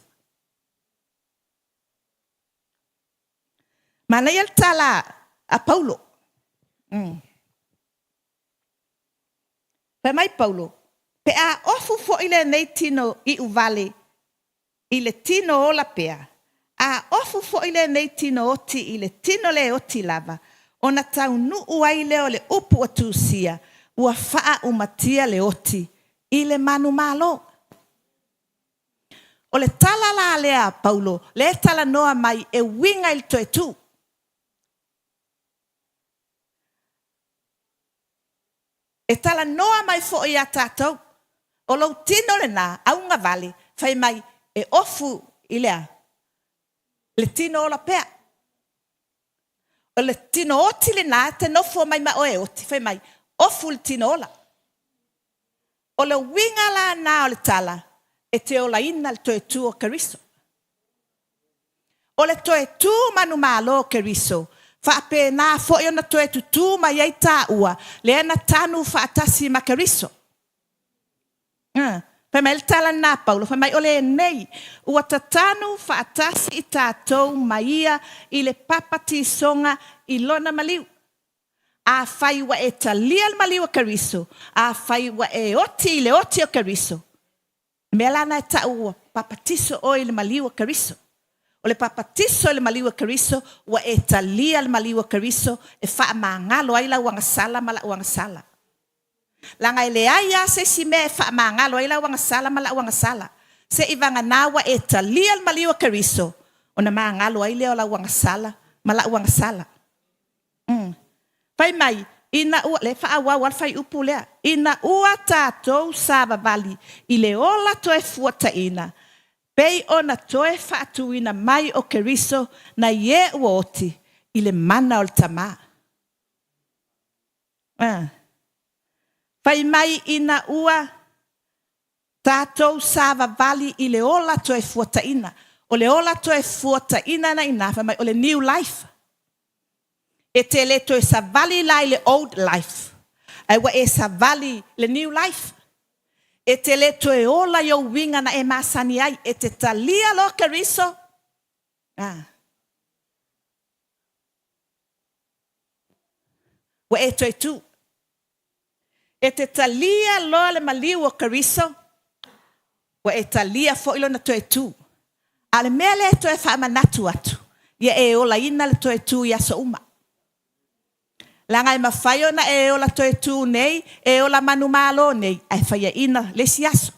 Manaia le tala a Paulo. Fai mai Paulo, pe a ofu foi lenei tino iu vale i le tino ola pea, a ofu foi lenei tino oti i le tino le oti lava, ona taunuu ai lea o le upu ua tusia, ua faaumatia le oti i le manumalo. O le tala la lea a Paulo, lea e talanoa mai e uiga i le toe tu. E talanoa mai foi ia tatou, o lou tino lena, augavale, fai mai e ofu i le a? Le tino ola pea. O le tino oti lena e te nofo mai ma oe e oti, fai mai, ofu le tino ola. O le uiga la na o le tala, e te olaina le toe tu o Keriso. O le toe tu manumalo o Keriso, faapena foi ona toe tutū mai ai tāua, lea na tanu faatasi ma Keriso. Fai mai le tala lena a Paulo, fai mai o lenei, ua tatanu faatasi i tatou ma ia i le papatisoga i lona maliu. Afai ua e talia le maliu o Keriso, afai ua e oti i le oti o Keriso, le mea la lena e tau ua papatiso oe i le maliu o Keriso. O le papatiso i le maliu o Keriso, ua e talia le maliu o Keriso e faamagalo ai lau agasala ma la'u agasala. Leaga e leai lava se isi mea e faamagalo ai lau agasala ma la'u agasala, seivagana ua e talia le maliu o Keriso, ona magalo ai lea o lau agasala ma la'u agasala. Fai mai, ina ua, lea e faaauau lava le fuaiupu lea, ina ua tatou savavali i le ola toe fuataina, pei ona toe faatuina mai o Keriso nai e ua oti i le mana o le Tama. Fai mai ina ua tatou savavali i le ola toe fuataina. O le ola toe fuataina na ina, fai mai o le new life. E te le toe savali la i le old life, ae ua e savali i le new life. E te le toe ola i ou uiga na e masani ai, e te talia loa Keriso. Ua e toe tu. E te talia loa le maliu o Keriso, ua e talia foi lona toe tu. A o le mea lea e toe faamanatu atu, ia e olaina le toe tu i aso uma. Leaga e mafai ona e ola toe tu nei, e ola manumalo nei, ae faiaina le isi aso.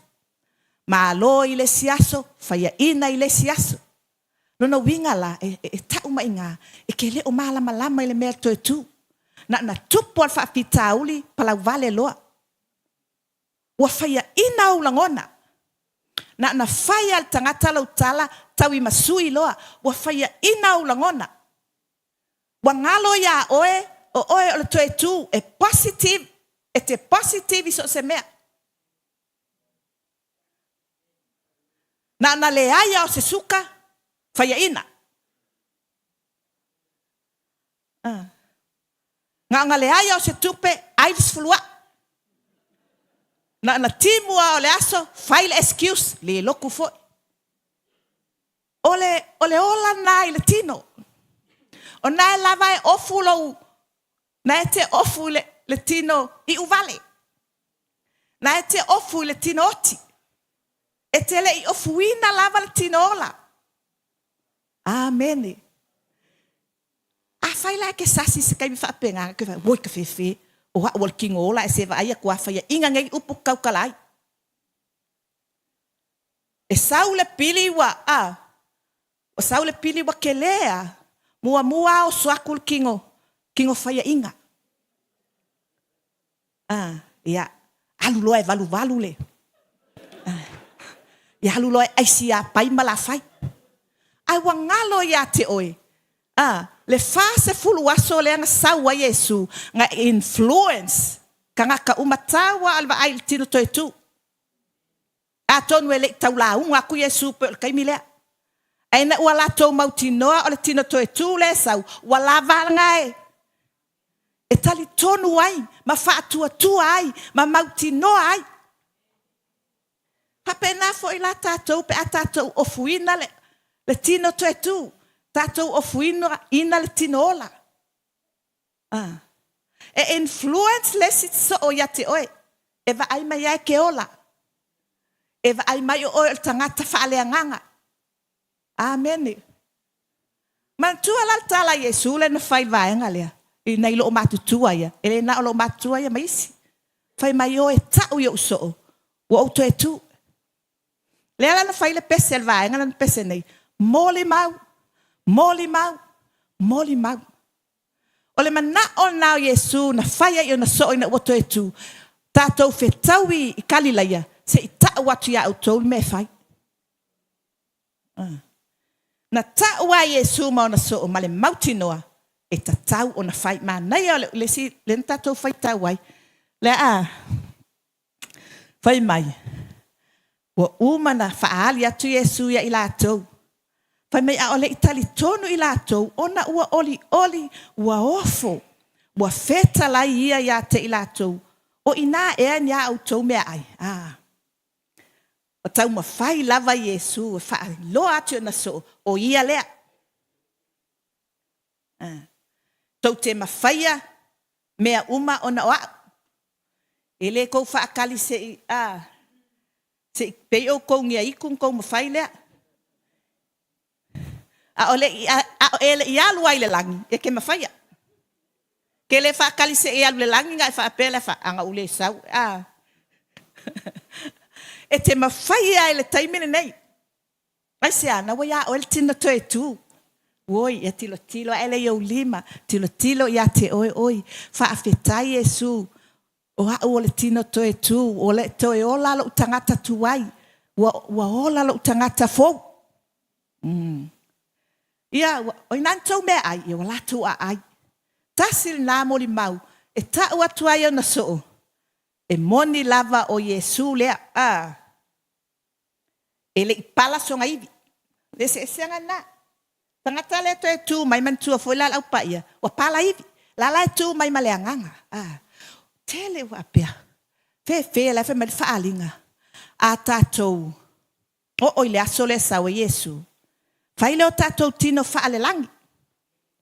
Malo i le isi aso, faiaina i le isi aso. Lona uiga la, e tau mai iga, e te le o malamalama i le mea toe tu. Na ona tupu lava le faafitauli, palauvale loa. Ua faiaina ou lagona. Na ona fai lava e le tagata lau tala, tauimasui loa. Ua faiaina ou lagona. Ua galo ia oe, o oe o le toe tu, e positive, e te positive i so o se mea. Na ona leai lava o se suka, faiaina. Na ona leai lava o se tupe, ai le sefuluai. Na ona timu lava o le aso, fai le excuse, le lotu foi. O le, o le ola lena i le tino. O na e lava e ofu lou, na e te ofu i le, le tino iu vale. Na e te ofu i le tino oti. E te le i ofuina lava le tino ola. Amene. Afai la e ke sasi se kaimi faapena, ke fai, oi ka fefe, o a'u o le tino ola ae se vaai atu a faiaʻiga nei upu tautala ai. E sau le pili ua, a, ua sau le pili ua kelē a, muamua a oso atu le tino, tino faiaʻiga. A, ia, alu loa e valuvalu le, a, ia alu loa e aisi ia Pai ma Lafai. Ae ua galo ia te oe, a, le 40 aso lea na sau ai Iesu, na influence tagata uma tau lava o le vaai i le tino toe tu. Atonu e le i tau lauga atu Iesu pei o le taimi lea. Ae ina ua latou mautinoa o le tino toe tu lea e sau, ua lava lena e e talitonu ai ma faatuatua ai ma mautinoa ai. Faapena foi la tatou pe a tatou ofuina le, le tino toe tu, tatou ofuina ina le tino ola. Ah. E influence le isi soo ia te oe, e vaai mai ai ke ola. E vaai mai o oe o le tagata faaleagaga. Amene. Manatua la le tala a Iesu lea na fai i le vaega lea, i nai loomatutua ia, e le na o loomatutua ia ma isi. Fai mai, o e tau i ou soo, ua ou toe tu. Lea la na fai le pese a le vaega lea na pese nei, molimau, molimau, molimau. O le manao lena o Iesu na fai ai ona soo ina ua toe tu, tatou fetaui i Kalilaia se i tau atu ia outou le mea e fai. Na tau a Iesu ma ona soo ma le mautinoa e tatau ona fai. Manaia o le isi lea na tatou faitau ai. Lea a fai mai, ua uma na faaali atu Iesu ia i latou. Fai mai ʻaʻole i talitonu i latou ona ua olioli, ua ofo, ua fetalai ia iā te i latou, o inā ea ni a outou meaai? A. Ua taumafai lava Iesu e faailoa atu i ona soo, o ia lea. A. Tou te mafaia mea uma ona o a'u. E le kou faatali se i, a, se i pei outou nia itu na tou mafai lea. A o le i, a o e le i alu ai i le lagi, e te mafaia. Ke le faatali se i alu i le lagi na e faapea lea, fa, ana ou le sau, a. E te mafaia i le taimi lenei. Aisea? Na ua iā oe le tino toe tū. Oi, ia tilotilo ae lea i ou lima, tilotilo ia te oe, oi, faafetai Iesu, o a'u o le tino toe tū, o le toe ola lo'u tagata tuai, ua, ua ola lo'u tagata fou. Mm. Ia, ua, o inā ni tou meaai, ia ua latou aai. Tasi lenā molimau e ta'u atu ai ona soo, e moni lava o Iesu lea. Ah. E le i pala sona ivi. Le eseesega lena. Tagata lea toe tu mai manatua foi la le Au Paia, ua pala ivi. La la e tu mai ma le agaga. Ah, tele ua apea. Fefe la fai mai le faaaliga. A tatou oo i le aso lea sau ai Iesu, fai lea o tatou tino faalelagi.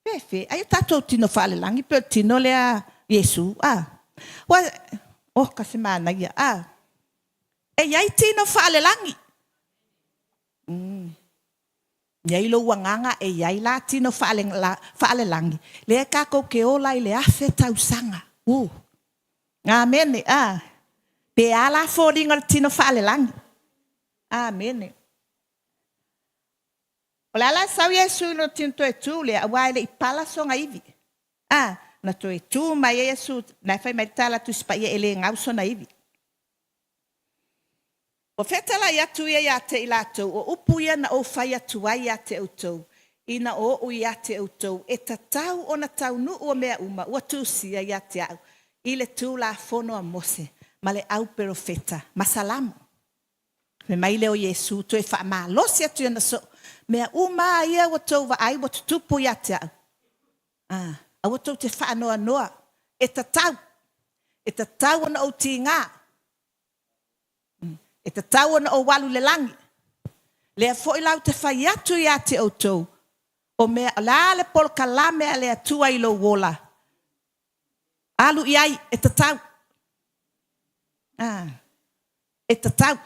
Fefe, ai o tatou tino faalelagi pe o le tino lea Iesu. Ah, ua, oh ka se manaia. Ah, E i ai tino faalelagi. Mm. I ai lou agaga e i ai la tino faale, faalelagi. Lea tatou te ola i le afe tausaga. Uh. Amene. Ah. Pe a la foliga o le tino faalelagi. Amene. O le ala e sau Iesu i lona tino toe tū lea, aua e le i pala sona ivi. A, na toe tū mai ai Iesu, na e fai mai le tala Tusi Paia e le gau sona ivi. Ua fetalai atu ia iā te i latou, o upu ia na ou fai atu ai iā te outou, ina o oʻu iā te outou, e tatau ona taunuu o mea uma ua tusia iā te aʻu i le Tulafono a Mose ma le au perofeta ma Salamo. Fai mai lea o Iesu toe faamalosi atu i ona soo, mea uma a ia ua tou vaai ua tutupu iā te aʻu. A, aua tou te faanoanoa, e tatau, e tatau ona ou tigā. E tatau ona ou alu i le lagi. Lea foi la ou te fai atu ia te outou, o mea, o le a le polokalame a le Atua i lou ola, alu i ai, e tatau. Ah, e tatau.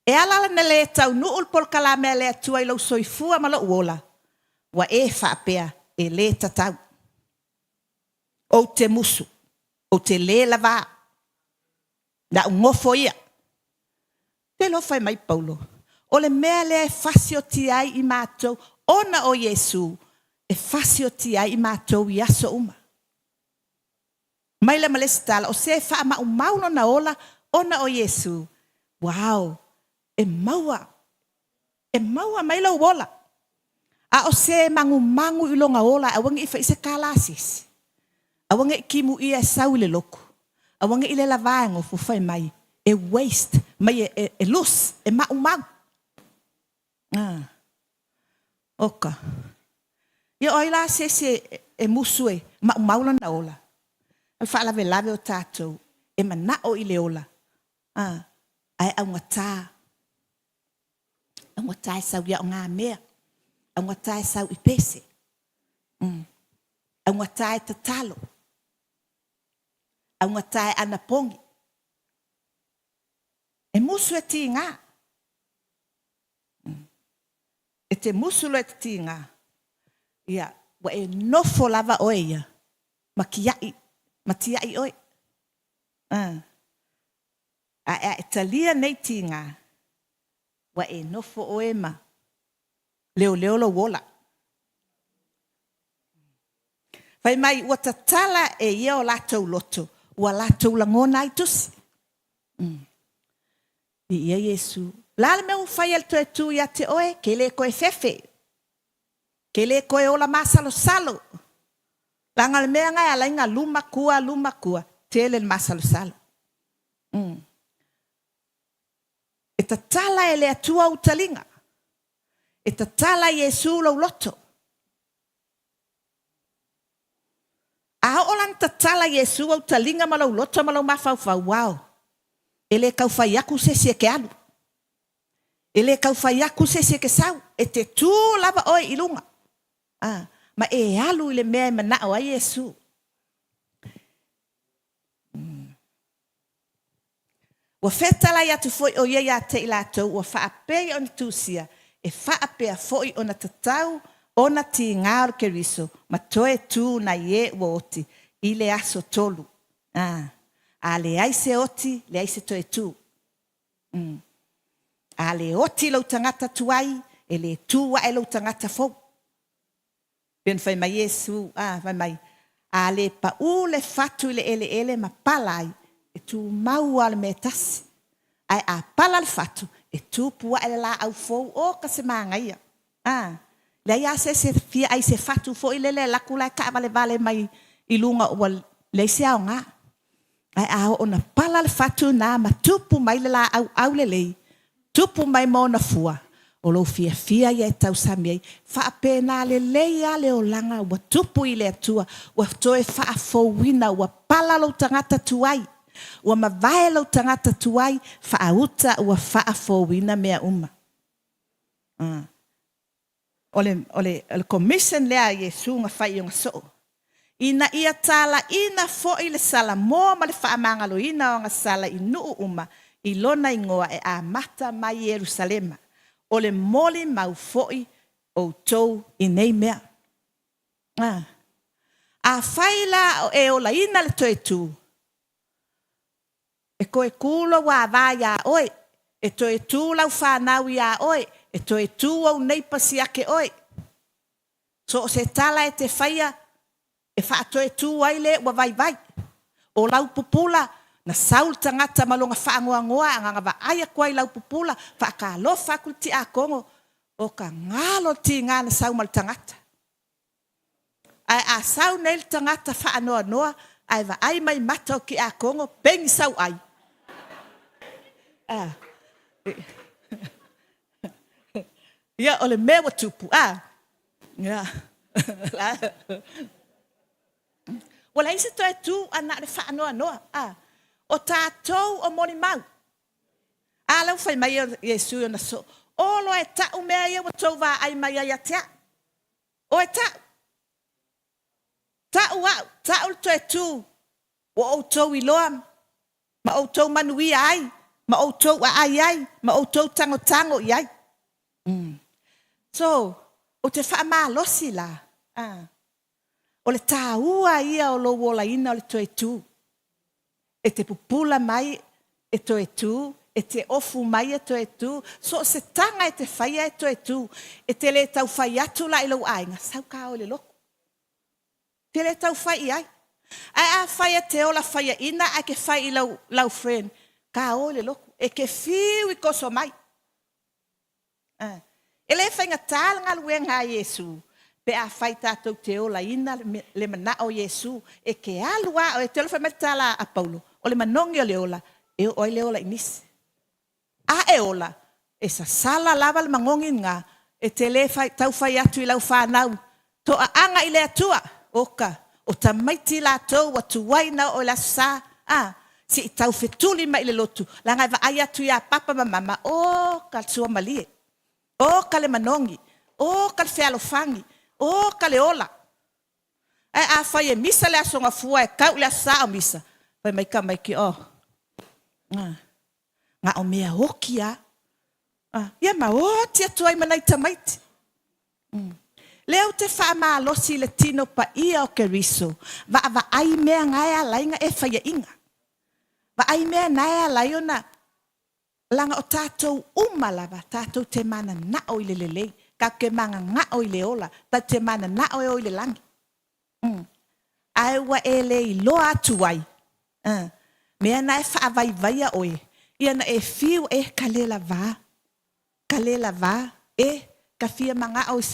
E ala la ona le taunuu le polokalame a le Atua i lou soifua ma lou ola, ua e faapea e le tatau. Ou te musu, ou te le lavā, le a ou nofo ia. Te iloa fai mai Paulo, o le mea lea e fasiotia ai i matou ona o Iesu, e fasiotia ai i matou i aso uma. Mai lea ma le isi tala, o se e faamaumau lona ola ona o Iesu, wow, e maua, e maua mai lou ola. A o se e magumagu i lona ola, aua ne i fai i se tala a se isi. Aua ne i timu ia e sau i le lotu. Aua ne i le lava e nofo fai mai, e waste, mai e lose, e maumau. Ah. Oka. Ia o ai la se isi e musu e maumau lona ola? O le faalavelave o tatou e manao i le ola, ah, ae augata. Augata e sau ia o ngā mea. Augata e sau i pese. Augata e tatalo. Augata e anapogi. E musu e tīgā. E te musu loa e te tīgā, ia, ua e nofo lava oe ia ma kiaʻi, ma tiaʻi oe. A e a e talia nei tīgā, ua e nofo oe ma leoleo lou ola. Fai mai, ua tatala e ia o latou loto, ua latou lagona ai tusi. I ia Iesu. O le a le mea ua fai e le toe tu ia te oe? Ke le toe fefe. Ke le toe ola masalosalo. Leaga o le mea lena e ala ai ona luma tua, luma tua, tele le masalosalo. E tatala e le Atua ou taliga. E tatala Iesu lou loto. A oo la na tatala Iesu ou taliga ma lou loto ma lou mafaufau, wow, e le tau fai atu se isi e te alu. E le tau fai atu se isi e te sau. E te tu lava oe i luga. Ah, ma e alu i le mea e manao ai Iesu. Ua fetalai atu foi ʻo ia iā te i latou ua faapea ona tusia, e faapea foi ona tatau ona tīgā o le Keriso ma toe tū nai e ua oti i le aso tolu. A, a leai se oti, leai se toe tū. A le oti lou tagata tuai, e le tū aʻe lou tagata fou. Pei ona fai mai Iesu, a, fai mai, A le paʻū le fatu i le ʻeleʻele ma pala ai, e tumau lava le mea e tasi. Ae a pala le fatu, e tupu aʻe le lāʻau fou, o ka se māgaia. A, leai lava se isi e fia ʻai i se fatu foi lele e alu atu la e taʻavalevale mai i luga ua leai se aoga. Ae a oo ina pala le fatu na ma tupu mai le lāʻau aulelei, tupu mai ma ona fua, o lou fiafia ia e tausami ai. Faapena lelei lava le olaga ua tupu i le Atua, ua toe faafouina, ua pala lou tagata tuai, ua mavae lou tagata tuai, faauta ua faafouina mea uma. O le, o le, o le commission lea a Iesu na fai i ona soo, ina ia talaina foi le Salamoa ma le faamagaloina o ana sala i nuu uma i lona igoa e amata mai Ierusalema. O le molimau foi outou i nei mea. A. Afai la o e olaina le toe tu, E toe tū lou āvā iā oe, e toe tū lau whānau iā oe, e toe tū ou neighbours ia te oe. So o se tala e te whaia e whaatoe tū ai le ua vaivai. O lau pupula, na sau le tagata ma lona faanoanoa a na vaai atu ai lau pupula, faatalofa atu le tiakono, o ka galo le tiga na sau ma le tagata. Ae a sau nei le tagata faanoanoa ae vaai mai mata o tiakono peni sau ai. A. Ia, o le mea ua tupu, a. Ia. Ua leai se toe tu a na o le faanoanoa, a. O tatou o molimau. A lea ua fai mai Iesu i ona soo, O loa e ta'u mea ia ua tou vaai mai ai ia te a'u. O e ta'u. Ta'u a'u, ta'u le toe tu ua outou iloa ma outou manuia ai, ma outou aai ai, ma outou tagotago i ai. So, ou te faamalosi la, o le tāua ia o lou olaina o le toe tu. E te pupula mai e toe tu, e te ofu mai e toe tu, so o se taga e te faia e toe tu. E te le tau fai atu la i lou aiga, sau ka o i le lotu. Te le tau fai i ai. Ae afai e te ola faiaina ae ke fai i lau, lau friend, ka o i le lotu. E ke fiu i koso mai. E le faigata le galuega a Iesu pe afai tatou te olaina le manao o Iesu e ke alu a oe. E te alofa mai le tala a Paulo, o le manogi o le ola, e oo ai le ola i nisi. A e ola, e sasala lava le magogi lena, e te le tau fai atu i lau fanau, Toaaga i le Atua, oka, o tamaiti latou ua tuai na oo i le Aso Sa, a, se i tau fetuli mai i le lotu, leaga e vaai atu ia Papa ma Mama, o ka suamalie, o ka le manogi, o ka le fealofani, o ka le ola. Ae afai e misa le Aso Gafua e tau i le Aso Sa o misa, fai mai tamaiti, oh, na o mea oti lava. Ia ma oti atu ai ma nai tamaiti. Lea ou te faamalosi i le tino paia o Keriso, vaavaai mea na e ala ai ona e faiaina. Vaai mea na e ala ai ona, leaga o tatou uma lava, tatou te mananao i le lelei, tatou te mananao i le ola, tatou te mananao e o i le lagi. Ae ua e le iloa atu ai, mea na e faavaivaia oe, ia na e fiu e ka le lavā, ka le lavā, e ka fia manao i,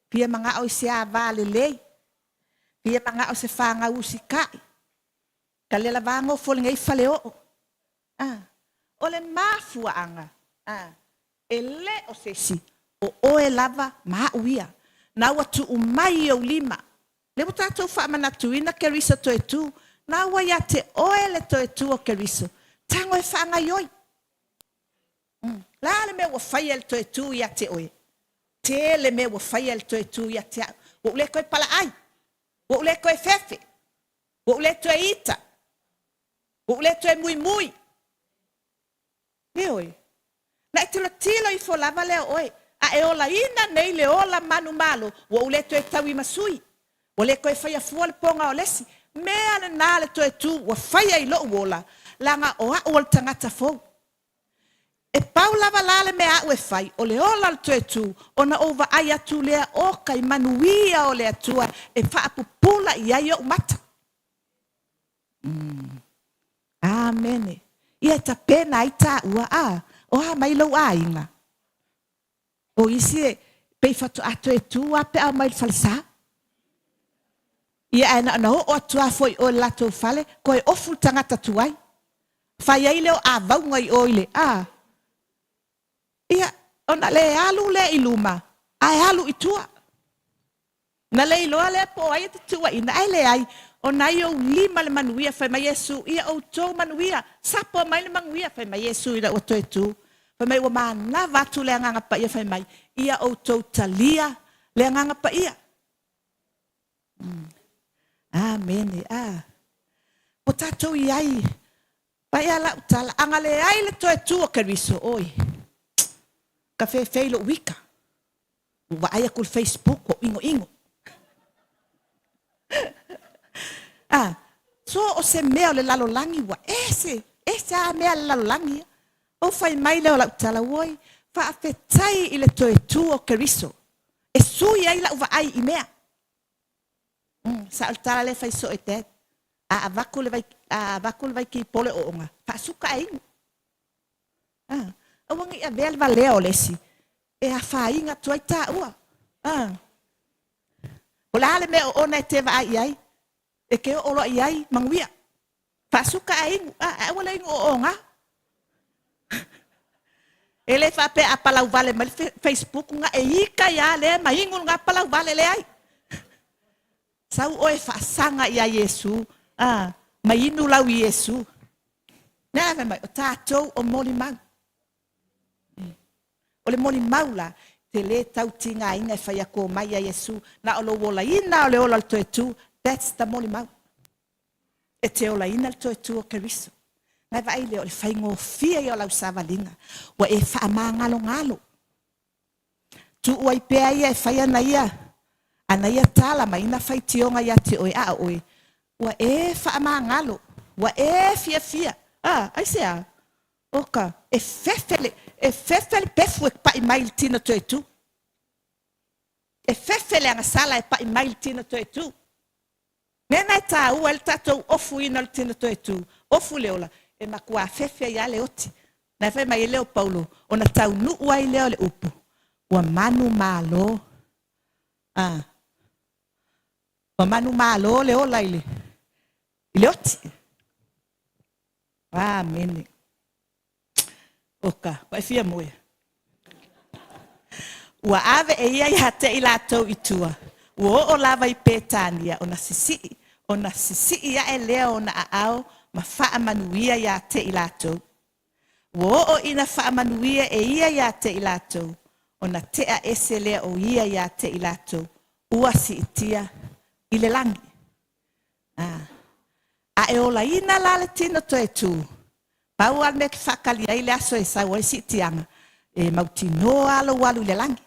fia manao i se ava lelei, fia manao i se fanau usikai, ka le lavā nofo i lenei faleoo. O le mafuaaga, e le o se isi, o oe lava ma a'u ia. Na ua tuu mai i ou lima. Lea ua tatou faamanatuina Keriso toe tu. Na ua ia te oe le toe tu o Keriso. Tago e faagaioi. Le a le mea ua faia e le toe tu ia te oe? Tele mea ua faia e le toe tu ia te a'u. Ua ou le toe palaai. Ua ou le toe fefe. Ua ou le toe ita. Ua ou le toe muimui. Ioe. Na e tilotilo ifo lava lea o oe, a e olaina nei le ola manumalo, ua ou le toe tauimasui, ua le toe faia fua le poga o le isi. Mea lena le toe tu ua faia i lou ola, leaga o a'u o le tagata fou. E pau lava la le mea a'u e fai, o le ola o le toe tu, ona ou vaai atu lea oka i manuia o le Atua e faapupula i ai o'u mata. Amene. Ia e tapena ai tāua, a, o a mai lou aiga? O isi e pei faatoa toe tu lava pe a omai i le falesa. Ia ae na ona oo atu lava foi i o i le latou fale, toe ofu le tagata tuai. Fai ai lea o avauga i o i le, a. Ia, ona le alu lea i luma, ae alu i tua. Na le iloa lea po o ai e te tuuaiina, ae leai, o na i ou lima le manuia. Fai mai Iesu, Ia outou manuia, sapo mai le manuia. Fai mai Iesu ina ua toe tu, fai mai ua manava atu le Agaga Paia, fai mai, Ia outou talia le Agaga Paia. Amene. A. Ua tatou i ai, paia lau tala, a na leai le toe tu o Keriso, oi, ka fefe i lou ika. Ua vaai atu i le Facebook ua inoino. A, so o se mea o le lalolagi ua ese, ese a mea le lalolagi ia. Ou fai mai lea o lau tala, oi, faafetai i le toe tu o Keriso, e sui ai lau vaai i mea. Sa o le tala lea fai soo e Dad. A avatu le vai, a avatu le vaikipole o ona, faasuka ae inu. Aua ne i avea le valea o le isi e afaina atu ai taua. O le a le mea o ona e te vaai i ai, e te oo loa i ai, manuia. Faasuka ae inu, ae aua le inu o ona. E le faapea a palauvale mai le Facebook na e ika ia lea ma inu lena palauvale, leai. Sau oe faasaga ia Iesu, ma inu lau Iesu. Lea fai mai, o tatou o molimau. O le molimau la, te lē tau tigaina e fai atu o mai ia Iesu, na o lou olaina o le ola o le toe tu, that's the molimau. E te olaina le toe tu o Keriso. Nai vaai lea o le faigofie ia o lau savaliga, ua e faamagalogalo. Tuu ai pea ia e fai ana ia, ana ia tala ma ina faitioga ia te oe a o oe, ua e faamagalo, ua e fiafia. Ah, aisea? Oka, e fefe le, e fefe le pefu e pa'i mai i le tino toe tu. E fefe le agasala e pa'i mai i le tino toe tu. Mea na e tāua ai le tatou ofuina o le tino toe tu, ofu le ola, e matua fefe ai lava le oti. Na e fai mai ai lea o Paulo, ona taunuu ai lea o le upu, ua manumalo, a, ua manumalo le ola i le, i le oti. Amene. Oka, ua e fia moe? Ua ave e ia iā te i latou i tua, ua oo lava i Petania ona sisii, ona sisii aʻe lea o ona aao ma faamanuia iā te i latou. Ua oo ina faamanuia e ia iā te i latou, ona tea ese lea o ia iā te i latou, ua siitia i le lagi. A, a e olaina la le tino toe tū, pau lava le mea e te faatali ai le aso e sau ai le siitiaga, e mautinoa lava lou alu i le lagi.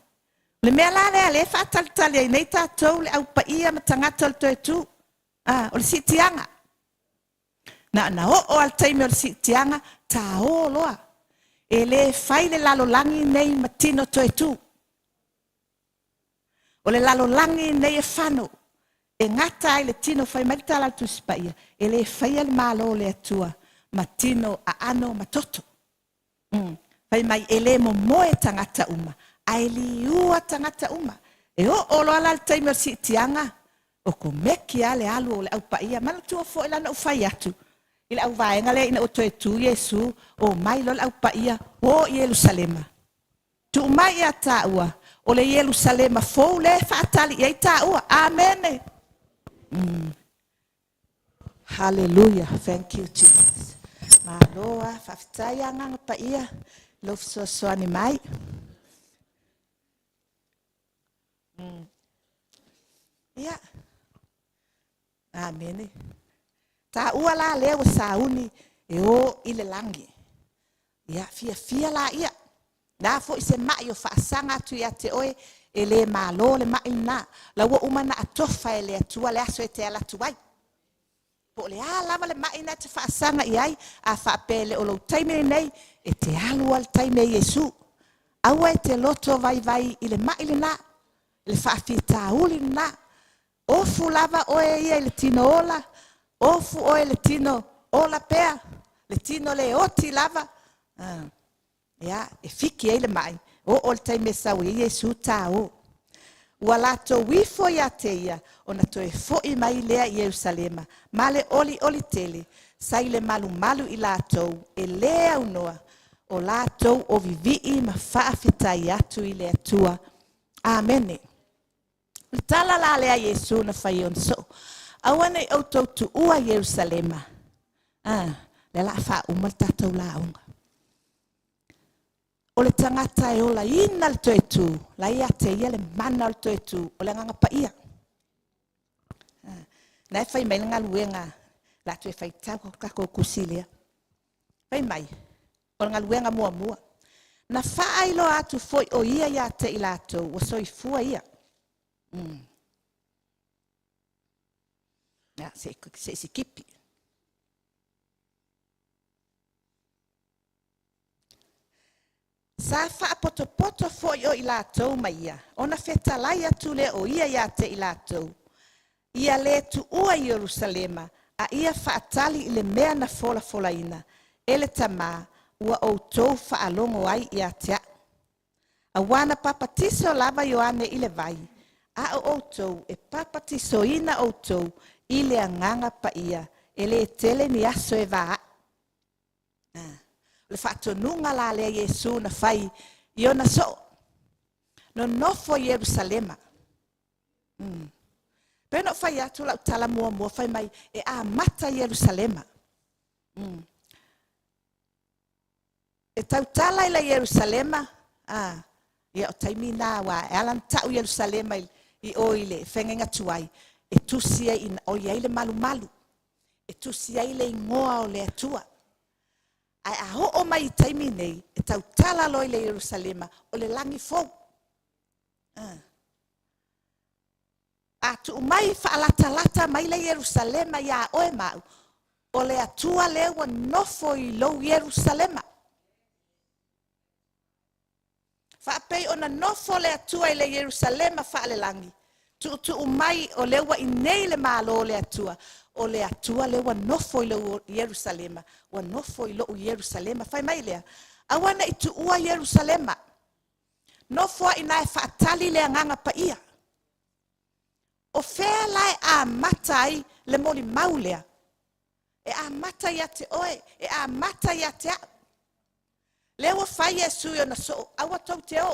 O le mea la lea o lea e faatalitali ai nei tatou le au paia ma tagata o le toe tū, a, o le siitiaga. Na ona oo lava i le taimi o le siitiaga, taō loa. E le fai le lalolagi nei ma tino toe tū. O le lalolagi lenei e fano, e gata ai le tino, fai mai le tala a le Tusi Paia, e le faia le Malo o le Atua ma tino aano ma toto. Mm. Fai mai, e le momoe tagata uma, ae liua tagata uma. E oo loa la le taimi o le siitiaga, o komeki lava le alu o le Au Paia. Manatua foi la na ou fai atu i le auvaega lea ina ua toe tu Iesu, omai loa le Au Paia, o i Ierusalema. Tuu mai ia tāua, o le Ierusalema fou lea e faatali i ai tāua. Amene. Hallelujah. Thank you, Jesus. Malo a, faafetai Agaga Paia i lou fesoasoani mai. Ia. Amene. Taua la lea ua sauni e o i le lagi. Ia, fiafia laia. Na foi se mai o faasaga atu ia te oe, e le malo le mai lena. La ua uma ona atofa e le Atua le aso e te ala atu ai. Po o le a lava le mai na e te faasaga i ai, a faapea e le o lou taimi lenei, e te alu lava i le taimi a Iesu. Aua e te loto vaivai i le mai lena, i le faafitauli lena. Ofu lava oe ia i le tino ola, ofu oe i le tino ola pea, le tino le oti lava. Ah, ia, e fiki ai le mai, oo i le taimi e sau ai Iesu tāō. Ua latou ifo iā te ia, ona toe foʻi mai lea i Ierusalema, ma le olioli tele, sa i le malumalu i latou e lē aunoa, o latou o vivii ma faafetai atu i le Atua. Amene. O le tala la lea a Iesu na fai i ona soo, Aua ne i outou tuua Ierusalema. A, lea o le a faauma le tatou lauga. O le tagata e olaina le toe tu, la e ia te ia le mana o le toe tu, o le Agaga Paia. A, na e fai mai le galuega, o le a toe faitau atu tatou tusi lea. Fai mai, o le galuega muamua, na faailoa atu foi o ia ia te i latou ua soifua ia. Ia, se i sikipi. Sa faapotopoto foi o i latou ma ia, ona fetalai atu lea o ia ia te i latou, Ia lē tuua Ierusalema, a ia faatali i le mea na folafolaina e le Tamā ua outou faalogo ai ia te aʻu. Auā na papatiso lava Ioane i le vai, a o outou e papatisoina outou i le Agaga Paia, e lē tele ni aso e va aʻe. A, o le faatonuga la lea Iesu na fai i ona soo, nonofo i Ierusalema. Pei ona ou fai atu lau tala muamua, fai mai e amata i Ierusalema. E tautala i le Ierusalema, a, ia o taimi na aua e ala ona ta'u Ierusalema i, i o i le feagaiga tuai, e tusi ai ina, o i ai le malumalu, e tusi ai le igoa o le Atua. Ae a oo mai i taimi nei, e tautala loa i le Ierusalema, o le lagi fou. A. A tuu mai faalatalata mai le Ierusalema iā oe ma a'u, o le Atua lea ua nofo i lou Ierusalema. Faapei ona nofo le Atua i le Ierusalema faalelagi, tuutuu mai o lea ua inei le Malo o le Atua, o le Atua lea ua nofo i lou Ierusalema, ua nofo i lo'u Ierusalema. Fai mai lea, aua ne i tuua Ierusalema, nofo ai ina e faatali le Agaga Paia. O fea la e amata ai le molimau lea? E amata ia te oe, e amata ia te a'u. Lea ua fai Iesu i ona soo, aua tou te o.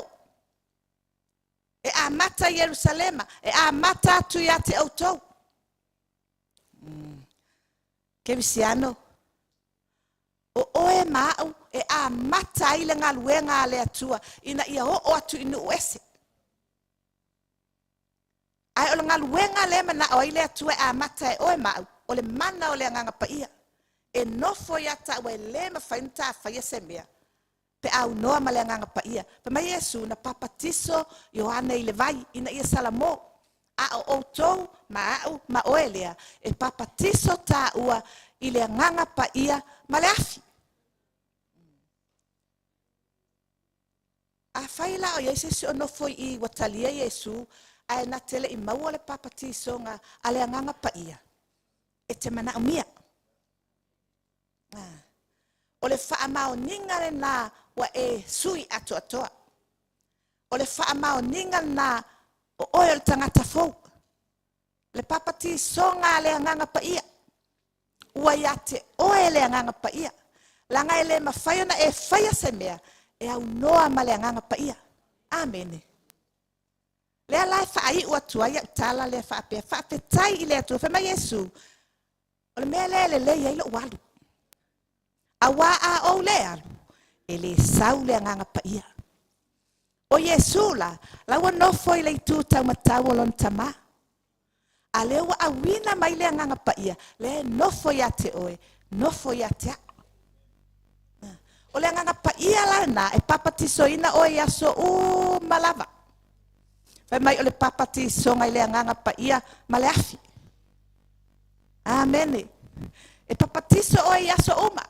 E amata i Ierusalema, e amata atu ia te outou. Kerisiano, o oe ma a'u e amata ai le galuega a le Atua ina ia oo atu i nuu ese. Ae o le galuega lea e manao ai le Atua e amata e oe ma a'u, o le mana o le Agaga Paia. E nofo ia ta'ua e lē mafai ona tafaia se mea pe a aunoa ma le Agaga Paia. Fai mai Iesu na papatiso Ioane i le vai ina ia salamo. A o outou ma a'u ma oe lea e papatiso tāua i le Agaga Paia ma le afi. Afai la o i ai se isi o nofo i i ua talia Iesu ae na te le i maua le papatisoga a le Agaga Paia, e te manaomia. O le faamaoniga lenā ua e sui atoatoa. O le faamaoniga lenā o oe o le tagata fou. Le papatisoga a le Agaga Paia. Ua ia te oe le Agaga Paia. Leaga e le mafai ona e faia se mea e aunoa ma le Agaga Paia. Amene. Lea la e faaiu atu ai au tala lea faapea, faafetai i le Atua. Fai mai Iesu, o le mea lea e lelei ai lo'u alu. Auā a ou lē alu, e lē sau le Agaga Paia. O Iesu la, la ua nofo i le itu taumatau o lona Tamā. A lea ua auina mai le Agaga Paia, lea e nofo ia te oe, nofo ia te a'u. O le Agaga Paia la lenā e papatisoina oe i aso uma lava. Fai mai o le papatisoga i le Agaga Paia ma le afi. Amene. E papatiso oe i aso uma.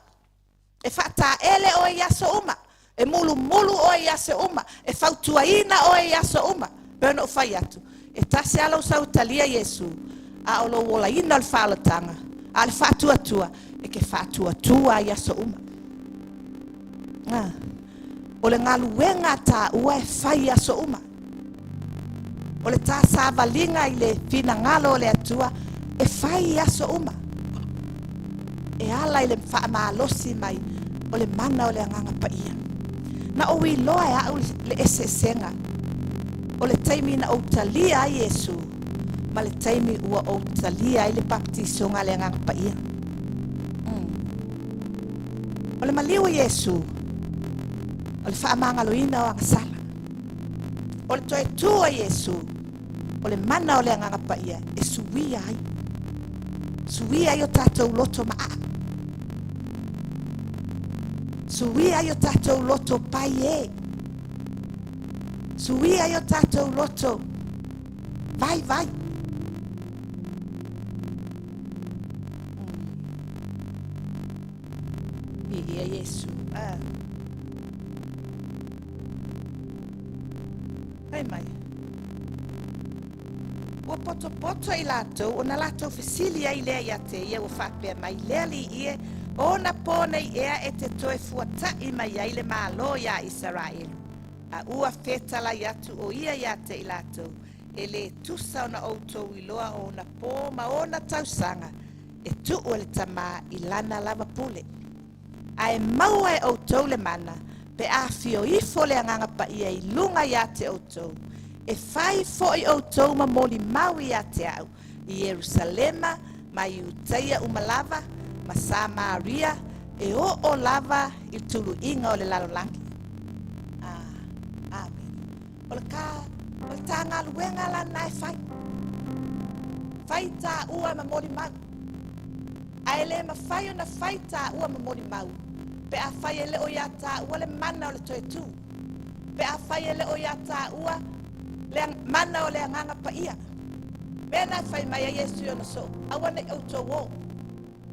E faataele oe i aso uma. E mulumulu oe i aso uma. E fautuaina oe i aso uma. Pei ona ou fai atu, e tasi lava lou sau talia Iesu, a o lou olaina o le faaolataga, a o le faatuatua, e te faatuatua ai i aso uma. Ah. O le galuega a tāua e fai i aso uma. O le tā savaliga i le finagalo o le Atua e fai i aso uma. E ala i le faamalosi mai o le mana o le Agaga Paia. Na ou iloa e a'u le eseesega o le taimi na ou talia ai Iesu ma le taimi ua ou talia ai le baptisoga a le Agaga Paia. O le maliu o Iesu, o le faamagaloina o agasala. O le toe tu o Iesu, o le mana o le Agaga Paia e suia ai. Suia ai o tatou loto maaa. Suia ai o tatou loto pai e. Suia ai o tatou loto vaivai. Viia Iesu. Ah. Fai mai. Ua potopoto i latou ona latou fesili ai lea ia te ia ua faapea mai, Le Alii e, o ona pō nei ea e te toe fuataʻi mai ai le Malo iā Isaraelu? A ua fetalai atu o ia ia te i latou, E lē tusa ona outou iloa o ona pō ma ona tausaga e tuu e le Tamā i lana lava pule. A e maua e outou le mana, pe a afio ifo le Agaga Paia i luga ia te outou, e fai foi outou ma molimau ia te a'u i Ierusalema ma Iutaia uma lava, ma Samaria, E oo lava i le tuluiga o le lalolagi. Ah, amene. O le ka, o le ta galuega la lena e fai. Fai taua ma molimau. Ae le mafai ona fai taua ma molimau pe afai e le o ia taua le mana o le toe tu. Pe afai e le o ia taua le mana o le agaga paia. Mea na e fai mai ai Iesu i ona soo, aua ne i outou o.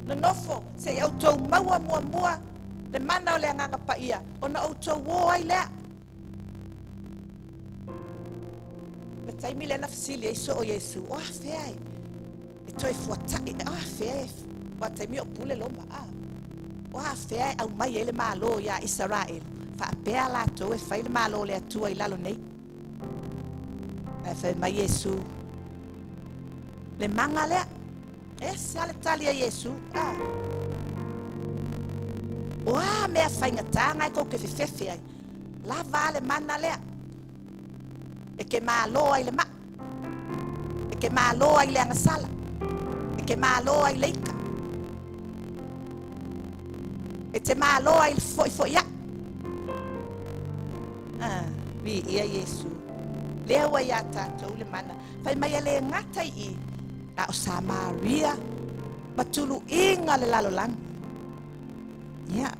Nonofo se i outou maua muamua le mana o le agaga paia ona outou o ai lea. Le taimi lea na fesili ai soo Iesu, o afea e e toe fuata'i, o afea e, ua taimi o pule Roma, a, o afea e aumai ai le Malo iā Isaraelu, faapea latou e fai le Malo o le Atua i lalo nei. Ae fai mai Iesu, le maga lea, e ese lava le tali a Iesu, a. O a mea faigata na e tou te fefefe ai, lava a le mana lea, e te malo ai le maa, e te malo ai le agasala, e te malo ai le ika, e te malo ai le fefoifoiai. Ah, viia Iesu. Lea ua iā tatou le mana. Fai mai e le gata i i, a o Samaria ma tuluiga le lalolagi. Ia,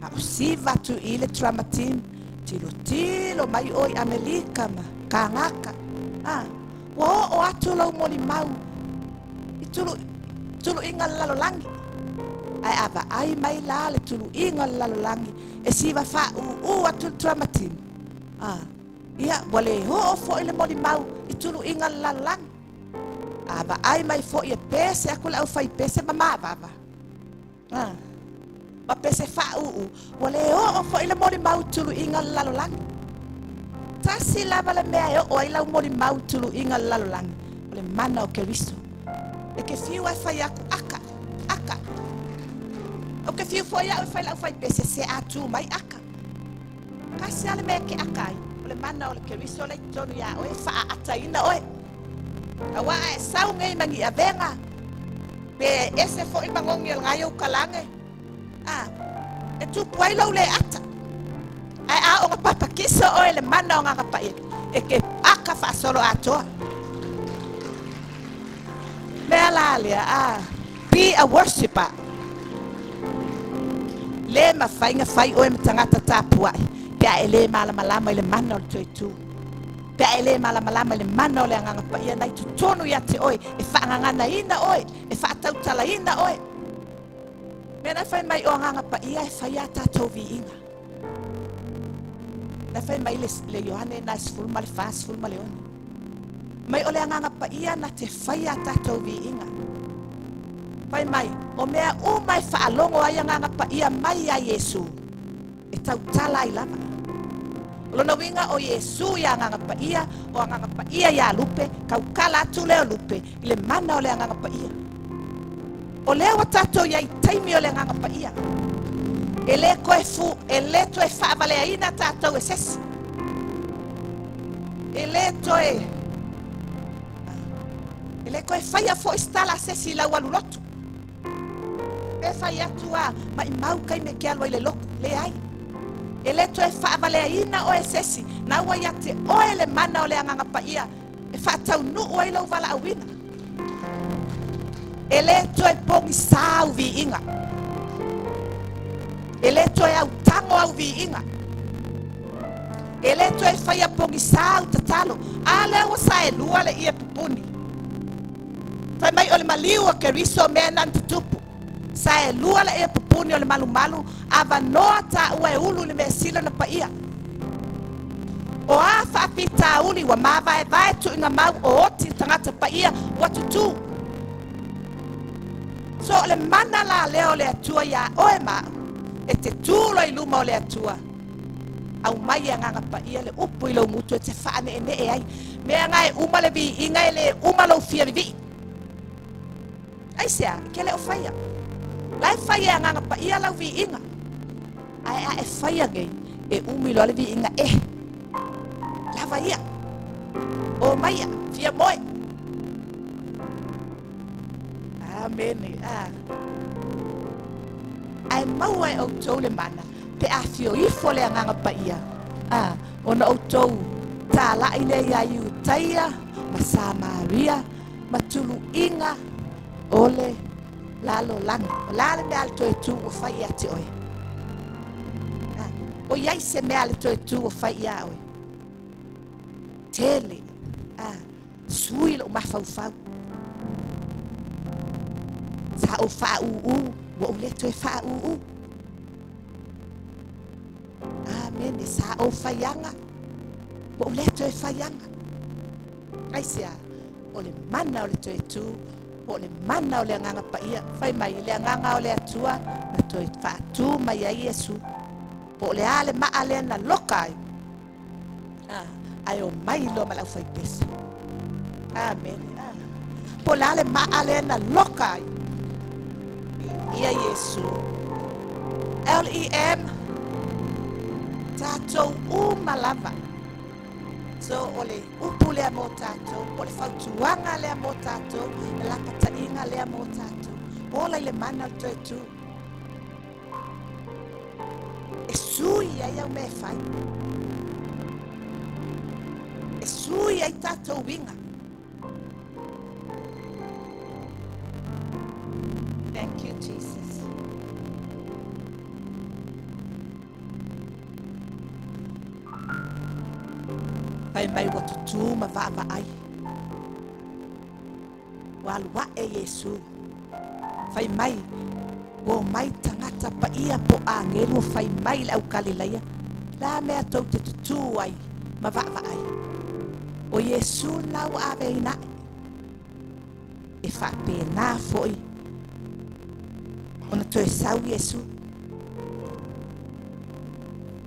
a o siva atu i le drama team, tilotilo mai oe i Amelika ma Kagaka. Ah, ua oo atu lou molimau i tulu, tuluiga le lalolagi. Ae a vaai mai la le tuluiga o le lalolagi, e siva faaūū atu le drama team. Ah, ia, ua le oo foi le molimau i tuluiga le lalolagi. A vaai mai foi e pese atu le aufaipese ma mavava. Ah, ma pese faaūū, ua le oo foi le molimau i tuluiga o le lalolagi. Tasi lava le mea e oo ai lau molimau i tuluiga o le lalolagi, o le mana o Keriso. E ke fiu e fai aku, aka, aka. O ke fiu foi au e fai lau fai pese, se a tū mai aka. Kasi lava le mea e ke aka ai, o le mana o le Keriso lea i totonu iā oe, e faaataina oe. Auā a e sau nei ma ni avega, pe ese foi magogi o le gae o ukalage, a, e tupu ai lou le ata. Ae a oo ina papatiso oe i le mana o Agaga Paia, e te aka faasolo atoa. Mea la lea, a, be a worshipper. Le mafai na fai oe ma tagata tapuai pe a e le malamalama i le mana o le toe tu. Pe a e le malamalama i le mana o le Agaga Paia na i totonu ia te oe, e faagaganaina oe, e faatautalaina oe. Mea na fai mai o Agaga Paia e fai a tatou viiga. Na fai mai le, le Ioane na e 14, 16. Mai o le Agaga Paia na te fai a tatou viiga. Fai mai, o mea uma e faalogo ai Agaga Paia mai iā Iesu, e tautala ai lava. O lona uiga o Iesu ia Agaga Paia, o Agaga Paia iā Lupe, tautala atu lea o Lupe i le mana o le Agaga Paia. O lea ua tatou i ai i taimi o le Agaga Paia. E le toe fu, e le toe faavaleaina tatou e sesi. E le toe e le toe faia foi se tala a sesi i lau alu lotu. Pe fai atu a, maimau taimi e te alu ai i le lotu. Leai. E le toe faavaleaina oe e sesi, na ua ia te oe le mana o le Agaga Paia e faataunuu ai lou valaauina. E le toe pogisa au viiga. E le toe autago au viiga. E le toe faia pogisa au tatalo. A lea ua saelua le ie pupuni. Fai mai o le maliu o Keriso mea na na tutupu. Saelua le ie pupuni o le malumalu, avanoa taua e ulu i le measili ona paia. O a faafitauli ua mavaevae tuuina mau o oti tagata paia ua tutū. So o le mana la lea o le Atua iā oe ma au, e te tū loa i luma o le Atua, aumai e Agaga Paia le upu i lou gutu e te faaneenee ai. Mea na e uma le viiga e le uma lou fia vivii. Aisea? E ke le o faia. La e fai e Agaga Paia lau viiga. Ae a e faia nei, e umi loa le viiga e. Lava ia. O maia, fia moe. Amene. Ah. Ae maua e outou le mana pe afio ifo le Agaga Paia, a, ona outou tala'i lea iā Iutaia ma Samaria ma tuluiga o le lalolagi. O le a le mea a le toe tu ua fai ia te oe? A, o i ai se mea a le toe tu ua fai iā oe? Tele. A, sui lou mafaufau. Sa ou faaūū, ua ou le toe faaūū. Amene. Sa ou faiaga, ua ou le toe faiaga. Aisea? O le mana o le toe tu, po o le mana o le Agaga Paia. Fai mai le Agaga o le Atua na toe faatū mai ai Iesu. Po o le a le maa lea na loka ai, ae o mai loa ma le aufaipese. Amene. Po o le a le maa lea na loka ai ia Iesu. LEM, tatou uma lava. So o le upu lea mo tatou, po o le fautuaga lea mo tatou, le lapataiga lea mo tatou. Ola i le mana o le toe tu. E sui ai au mea e fai. E sui ai tatou uiga. Thank you, Jesus. Fai mai ua tutū ma vaavaai. Ua alu ae Iesu. Fai mai ua omai tagata paia po o agelu o fai mai i le au Kalilaia, Le a mea tou te tutū ai ma vaavaai? O Iesu lena ua aveina ae. E faapena foi ona toe sau Iesu.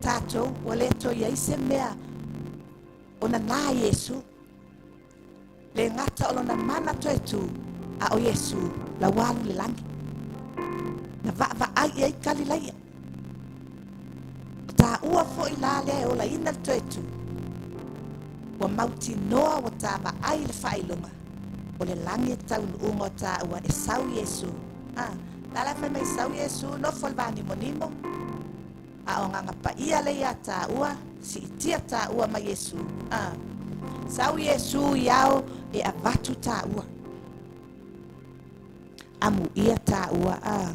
Tatou ua le toe i ai se mea o nanā Iesu. Le gata o lona mana toe tu, a o Iesu la ua alu i le lagi. Na vaavaai i ai Kalilaia. O taua foi la lea e olaina le toe tu. Ua mautinoa ua ta vaai i le faailoga o le lagi e taunuuga o taua e sau Iesu. A, la la fai mai sau Iesu nofo i le vanimonimo. A o Agaga Paia lea ia taua, siitia taua ma Iesu. A, sau Iesu i ao e avatu taua. Amuia taua a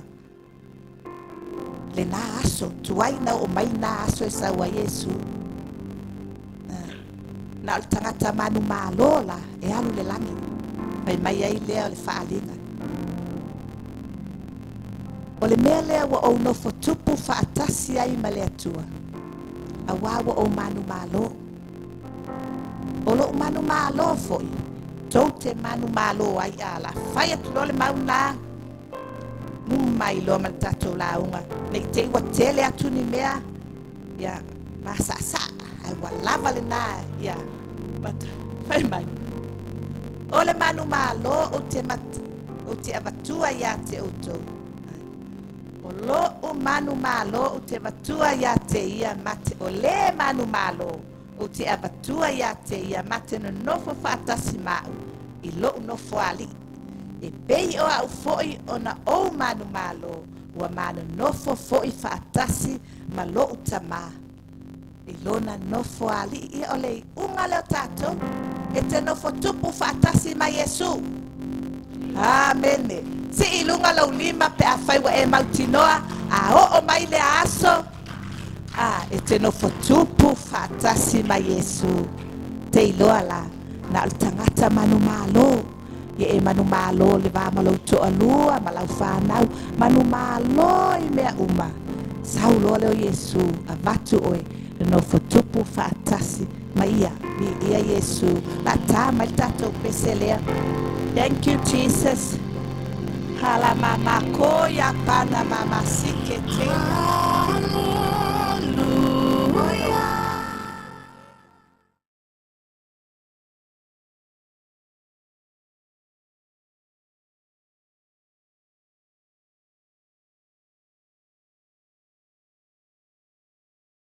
lena aso, tuai na oo mai lena aso e sau ai Iesu. A, na o le tagata manumalo la e alu i le lagi, fai mai ai lea o le faaaliga. O le mea lea ua ou nofo tupu faatasi ai ma le Atua, auā ua ou manumalo. O lou manumalo foi, tou te manumalo ai a la fai atu loa le mau lena, mai loa ma le tatou lauga, ne i te i ua tele atu ni mea, ia, masasaa, ae ua lava lena, ia, fai mai. O le manumalo ou te, mat, ou te avatua iā te outou. O lo'u manumalo ou te avatua iā te ia ma te o lē manumalo ou te avatua iā te ia ma te nonofo faatasi ma a'u i lo'u nofoalii, e pei o a'u foi ona ou manumalo ua ma nonofo foi faatasi ma lo'u Tamā i lona nofoalii. Ia o le iuga lea o tatou e te nofo tupu faatasi ma Iesu. Amene. Sii i luga lou lima pe afai ua e mautinoa a oo mai lea aso, a e te nofo tupu faatasi ma Iesu. Te iloa la, na o le tagata manumalo. Ia e manumalo le va ma lou toalua ma lau fanau, manumalo i mea uma. Sau loa lea o Iesu, avatu oe le nofo tupu faatasi ma ia. Viia Iesu. La tā mai le tatou pese lea. Thank you, Jesus. Hala mama ko ya pana mama sike te.